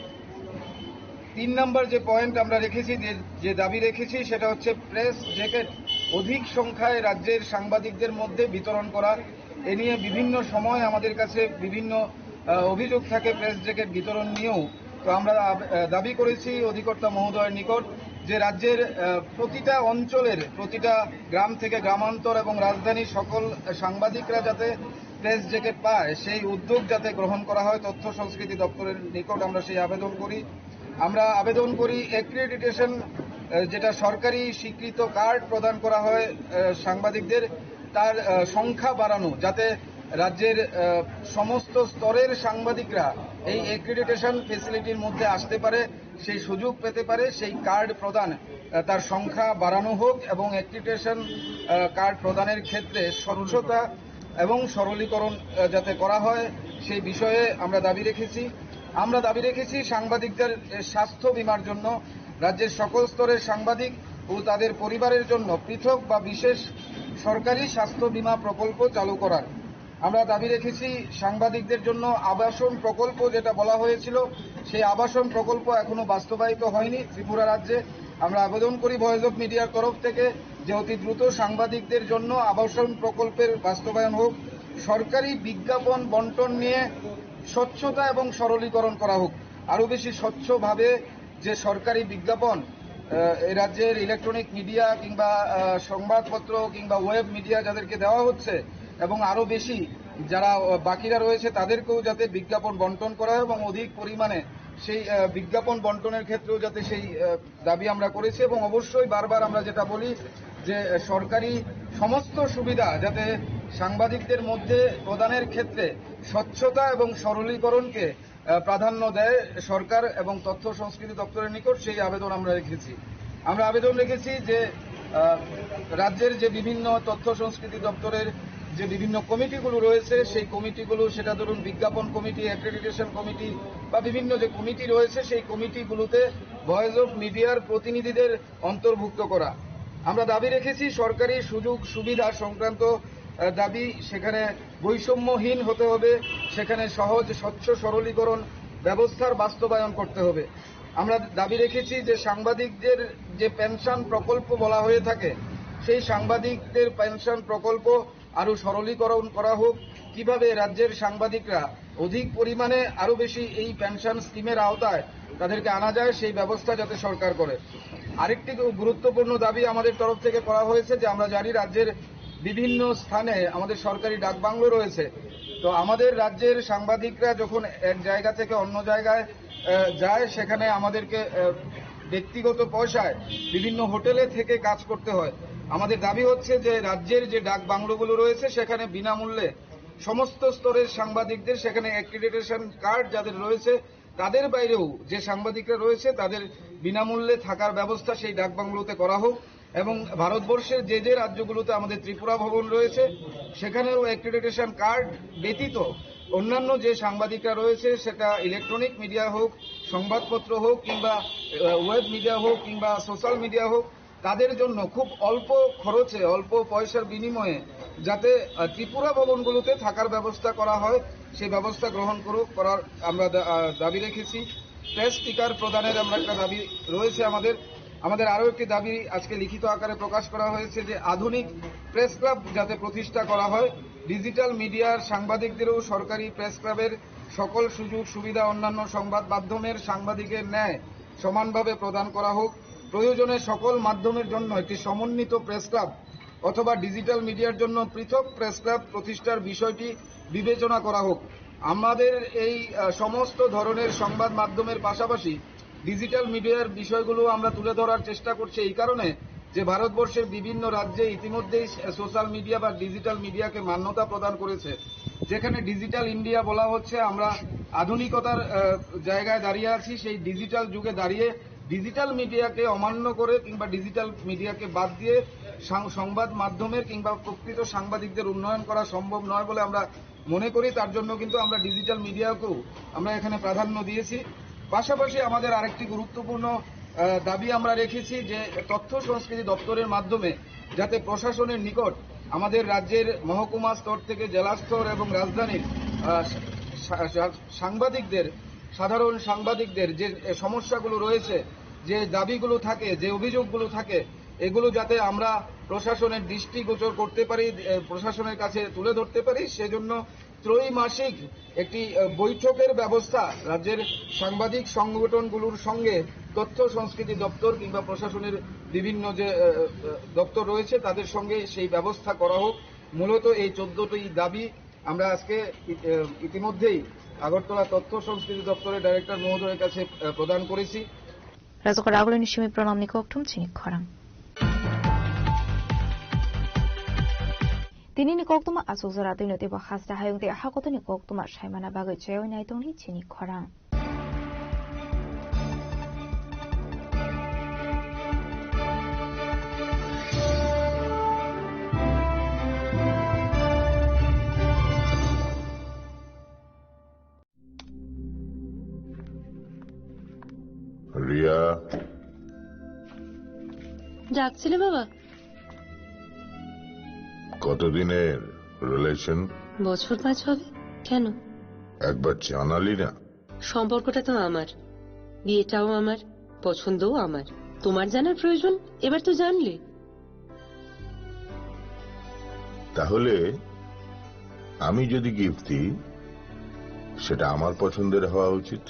তিন নম্বর যে পয়েন্ট আমরা রেখেছি, যে যে দাবি রেখেছি, সেটা হচ্ছে প্রেস জ্যাকেট অধিক সংখ্যায় রাজ্যের সাংবাদিকদের মধ্যে বিতরণ করা। এ নিয়ে বিভিন্ন সময় আমাদের কাছে বিভিন্ন আহ, অভিযোগ থাকে প্রেস জ্যাকেট বিতরণ নিয়েও। তো আমরা আব- আহ, দাবি করেছি অধিকর্তা মহোদয়ের নিকট যে রাজ্যের আহ, প্রতিটা অঞ্চলের, প্রতিটা গ্রাম থেকে গ্রামান্তর এবং রাজধানীর সকল সাংবাদিকরা যাতে প্রেস জ্যাকেট পায়, সেই উদ্যোগ যাতে গ্রহণ করা হয়। তথ্য সংস্কৃতি দপ্তরের নিকট আমরা সেই আবেদন করি। আমরা আবেদন করি অ্যাক্রিডিটেশন, আহ, যেটা সরকারি স্বীকৃত কার্ড প্রদান করা হয় আহ, সাংবাদিকদের, তার আহ, সংখ্যা বাড়ানো, যাতে রাজ্যের আহ, সমস্ত স্তরের সাংবাদিকরা এই অ্যাক্রিডিটেশন ফেসিলিটির মধ্যে আসতে পারে, সেই সুযোগ পেতে পারে, সেই কার্ড প্রদান আহ, তার সংখ্যা বাড়ানো হোক এবং অ্যাক্রিডিটেশন আহ, কার্ড প্রদানের ক্ষেত্রে স্বচ্ছতা এবং সরলীকরণ আহ, যাতে করা হয়, সেই বিষয়ে আমরা দাবি রেখেছি। আমরা দাবি রেখেছি সাংবাদিকদের আহ, স্বাস্থ্য বীমার জন্য রাজ্যের সকল স্তরের সাংবাদিক ও তাদের পরিবারের জন্য পৃথক বা বিশেষ সরকারি স্বাস্থ্য বীমা প্রকল্প চালু করার। আমরা দাবি রেখেছি সাংবাদিকদের জন্য আবাসন প্রকল্প যেটা বলা হয়েছিল, সেই আবাসন প্রকল্প এখনো বাস্তবায়িত হয়নি ত্রিপুরা রাজ্যে। আমরা আবেদন করি ভয়েস অফ মিডিয়ার তরফ থেকে যে অতি দ্রুত সাংবাদিকদের জন্য আবাসন প্রকল্পের বাস্তবায়ন হোক, সরকারি বিজ্ঞাপন বন্টন নিয়ে স্বচ্ছতা এবং সরলীকরণ করা হোক। আরও বেশি স্বচ্ছভাবে যে সরকারি বিজ্ঞাপন আহ, এই রাজ্যের ইলেকট্রনিক মিডিয়া কিংবা আহ, সংবাদপত্র কিংবা ওয়েব মিডিয়া যাদেরকে দেওয়া হচ্ছে এবং আরও বেশি যারা আহ, বাকিরা রয়েছে, তাদেরকেও যাতে বিজ্ঞাপন বন্টন করা হয় এবং অধিক পরিমাণে সেই আহ, বিজ্ঞাপন বন্টনের ক্ষেত্রেও যাতে সেই আহ, দাবি আমরা করেছি। এবং অবশ্যই বারবার আমরা যেটা বলি যে আহ, সরকারি সমস্ত সুবিধা যাতে সাংবাদিকদের মধ্যে প্রদানের ক্ষেত্রে স্বচ্ছতা এবং সরলীকরণকে আহ, প্রাধান্য দেয় সরকার এবং তথ্য সংস্কৃতি দপ্তরের নিকট, সেই আবেদন আমরা রেখেছি। আমরা আবেদন রেখেছি যে আহ, রাজ্যের যে বিভিন্ন তথ্য সংস্কৃতি দপ্তরের যে বিভিন্ন কমিটিগুলো রয়েছে, সেই কমিটিগুলো, সেটা ধরুন বিজ্ঞাপন কমিটি, অ্যাক্রিডিটেশন কমিটি বা বিভিন্ন যে কমিটি রয়েছে, সেই কমিটিগুলোতে ভয়েস অফ মিডিয়ার প্রতিনিধিদের অন্তর্ভুক্ত করা। আমরা দাবি রেখেছি সরকারি সুযোগ সুবিধা সংক্রান্ত আহ, দাবি, সেখানে বৈষম্যহীন হতে হবে, সেখানে সহজ, স্বচ্ছ, সরলীকরণ ব্যবস্থার বাস্তবায়ন করতে হবে। আমরা দাবি রেখেছি যে সাংবাদিকদের যে পেনশন প্রকল্প বলা হয়ে থাকে, সেই সাংবাদিকদের পেনশন প্রকল্প আরও সরলীকরণ করা হোক, কিভাবে রাজ্যের সাংবাদিকরা অধিক পরিমাণে আরও বেশি এই পেনশন স্কিমের আওতায় তাদেরকে আনা যায়, সেই ব্যবস্থা যাতে সরকার করে। আরেকটি খুব গুরুত্বপূর্ণ দাবি আমাদের তরফ থেকে করা হয়েছে যে আমরা জানি রাজ্যের বিভিন্ন স্থানে আমাদের সরকারি ডাক বাংলো রয়েছে। তো আমাদের রাজ্যের সাংবাদিকরা যখন এক জায়গা থেকে অন্য জায়গায় আহ, যায়, সেখানে আমাদেরকে আহ, ব্যক্তিগত পয়সায় বিভিন্ন হোটেলে থেকে কাজ করতে হয়। আমাদের দাবি হচ্ছে যে রাজ্যের যে ডাক বাংলোগুলো রয়েছে, সেখানে বিনামূল্যে সমস্ত স্তরের সাংবাদিকদের, সেখানে অ্যাক্রিডিটেশন কার্ড যাদের রয়েছে, তাদের বাইরেও যে সাংবাদিকরা রয়েছে, তাদের বিনামূল্যে থাকার ব্যবস্থা সেই ডাক বাংলোতে করা হোক। এবং ভারতবর্ষের যে যে রাজ্যগুলোতে আমাদের ত্রিপুরা ভবন রয়েছে, সেখানেও অ্যাক্রিডিটেশন কার্ড ব্যতীত অন্যান্য যে সাংবাদিকরা রয়েছে, সেটা ইলেকট্রনিক মিডিয়া হোক, সংবাদপত্র হোক, কিংবা ওয়েব মিডিয়া হোক, কিংবা সোশ্যাল মিডিয়া হোক, তাদের জন্য খুব অল্প খরচে, অল্প পয়সার বিনিময়ে যাতে আহ, ত্রিপুরা ভবনগুলোতে থাকার ব্যবস্থা করা হয়, সেই ব্যবস্থা গ্রহণ করুক, করার আমরা দা- আহ, দাবি রেখেছি। প্রেস স্টিকার প্রদানের আমরা একটা দাবি রয়েছে আমাদের। আমাদের আরও একটি দাবি আজকে লিখিত আকারে প্রকাশ করা হয়েছে যে আধুনিক প্রেস ক্লাব যাতে প্রতিষ্ঠা করা হয়, ডিজিটাল মিডিয়ার সাংবাদিকদেরও সরকারি প্রেস ক্লাবের সকল সুযোগ সুবিধা অন্যান্য সংবাদ মাধ্যমের সাংবাদিকের ন্যায় সমানভাবে প্রদান করা হোক। প্রয়োজনে সকল মাধ্যমের জন্য একটি সমন্বিত প্রেস ক্লাব অথবা ডিজিটাল মিডিয়ার জন্য পৃথক প্রেস ক্লাব প্রতিষ্ঠার বিষয়টি বিবেচনা করা হোক। আমাদের এই, আহ, সমস্ত ধরনের সংবাদ মাধ্যমের পাশাপাশি ডিজিটাল মিডিয়ার বিষয়গুলো আমরা তুলে ধরার চেষ্টা করছি এই কারণে যে ভারতবর্ষের বিভিন্ন রাজ্যে ইতিমধ্যেই সোশ্যাল মিডিয়া বা ডিজিটাল মিডিয়াকে মান্যতা প্রদান করেছে, যেখানে ডিজিটাল ইন্ডিয়া বলা হচ্ছে। আমরা আধুনিকতার, আহ, জায়গায় দাঁড়িয়ে আছি। সেই ডিজিটাল যুগে দাঁড়িয়ে ডিজিটাল মিডিয়াকে অমান্য করে কিংবা ডিজিটাল মিডিয়াকে বাদ দিয়ে সাং-, সংবাদ মাধ্যমের কিংবা প্রকৃত সাংবাদিকদের উন্নয়ন করা সম্ভব নয় বলে আমরা মনে করি। তার জন্য কিন্তু আমরা ডিজিটাল মিডিয়াকেও আমরা এখানে প্রাধান্য দিয়েছি। পাশাপাশি আমাদের আরেকটি গুরুত্বপূর্ণ, আহ, দাবি আমরা রেখেছি যে তথ্য সংস্কৃতি দপ্তরের মাধ্যমে যাতে প্রশাসনের নিকট আমাদের রাজ্যের মহকুমা স্তর থেকে জেলা স্তর এবং রাজধানীর, আহ, সা-, সা-, সাংবাদিকদের, সাধারণ সাংবাদিকদের যে সমস্যাগুলো রয়েছে, যে দাবিগুলো থাকে, যে অভিযোগগুলো থাকে, এগুলো যাতে আমরা প্রশাসনের দৃষ্টিগোচর করতে পারি, এ, প্রশাসনের কাছে তুলে ধরতে পারি, সেজন্য ত্রৈমাসিক একটি, এ, বৈঠকের ব্যবস্থা রাজ্যের সাংবাদিক সংগঠনগুলোর সঙ্গে তথ্য সংস্কৃতি দপ্তর কিংবা প্রশাসনের বিভিন্ন যে, এ, এ, দপ্তর রয়েছে, তাদের সঙ্গে সেই ব্যবস্থা করা হোক। মূলত এই চোদ্দটি দাবি আমরা আজকে ই-, এ, ইতিমধ্যেই আগরতলা তথ্য সংস্কৃতি দপ্তরের ডাইরেক্টর মহোদয়ের কাছে, এ, প্রদান করেছি। Rajokor agulini simi pranamni kokthum chini khorang. Tinini koktwma achuk jora twino teibo hasta hayung tei hakotoni koktwma saimana bagwi chaywi nai tongdi chini khorang. Riya. ডাকছিলে বাবা? কতদিনের রিলেশন? বছর পাঁচ হবে। কেন? একবার জানালি না। সম্পর্কটা তো আমার, বিয়েটাও আমার, পছন্দও আমার। তোমার জানার প্রয়োজন, এবার তো জানলে। তাহলে আমি যদি গিফট দিই, সেটা আমার পছন্দের হওয়া উচিত।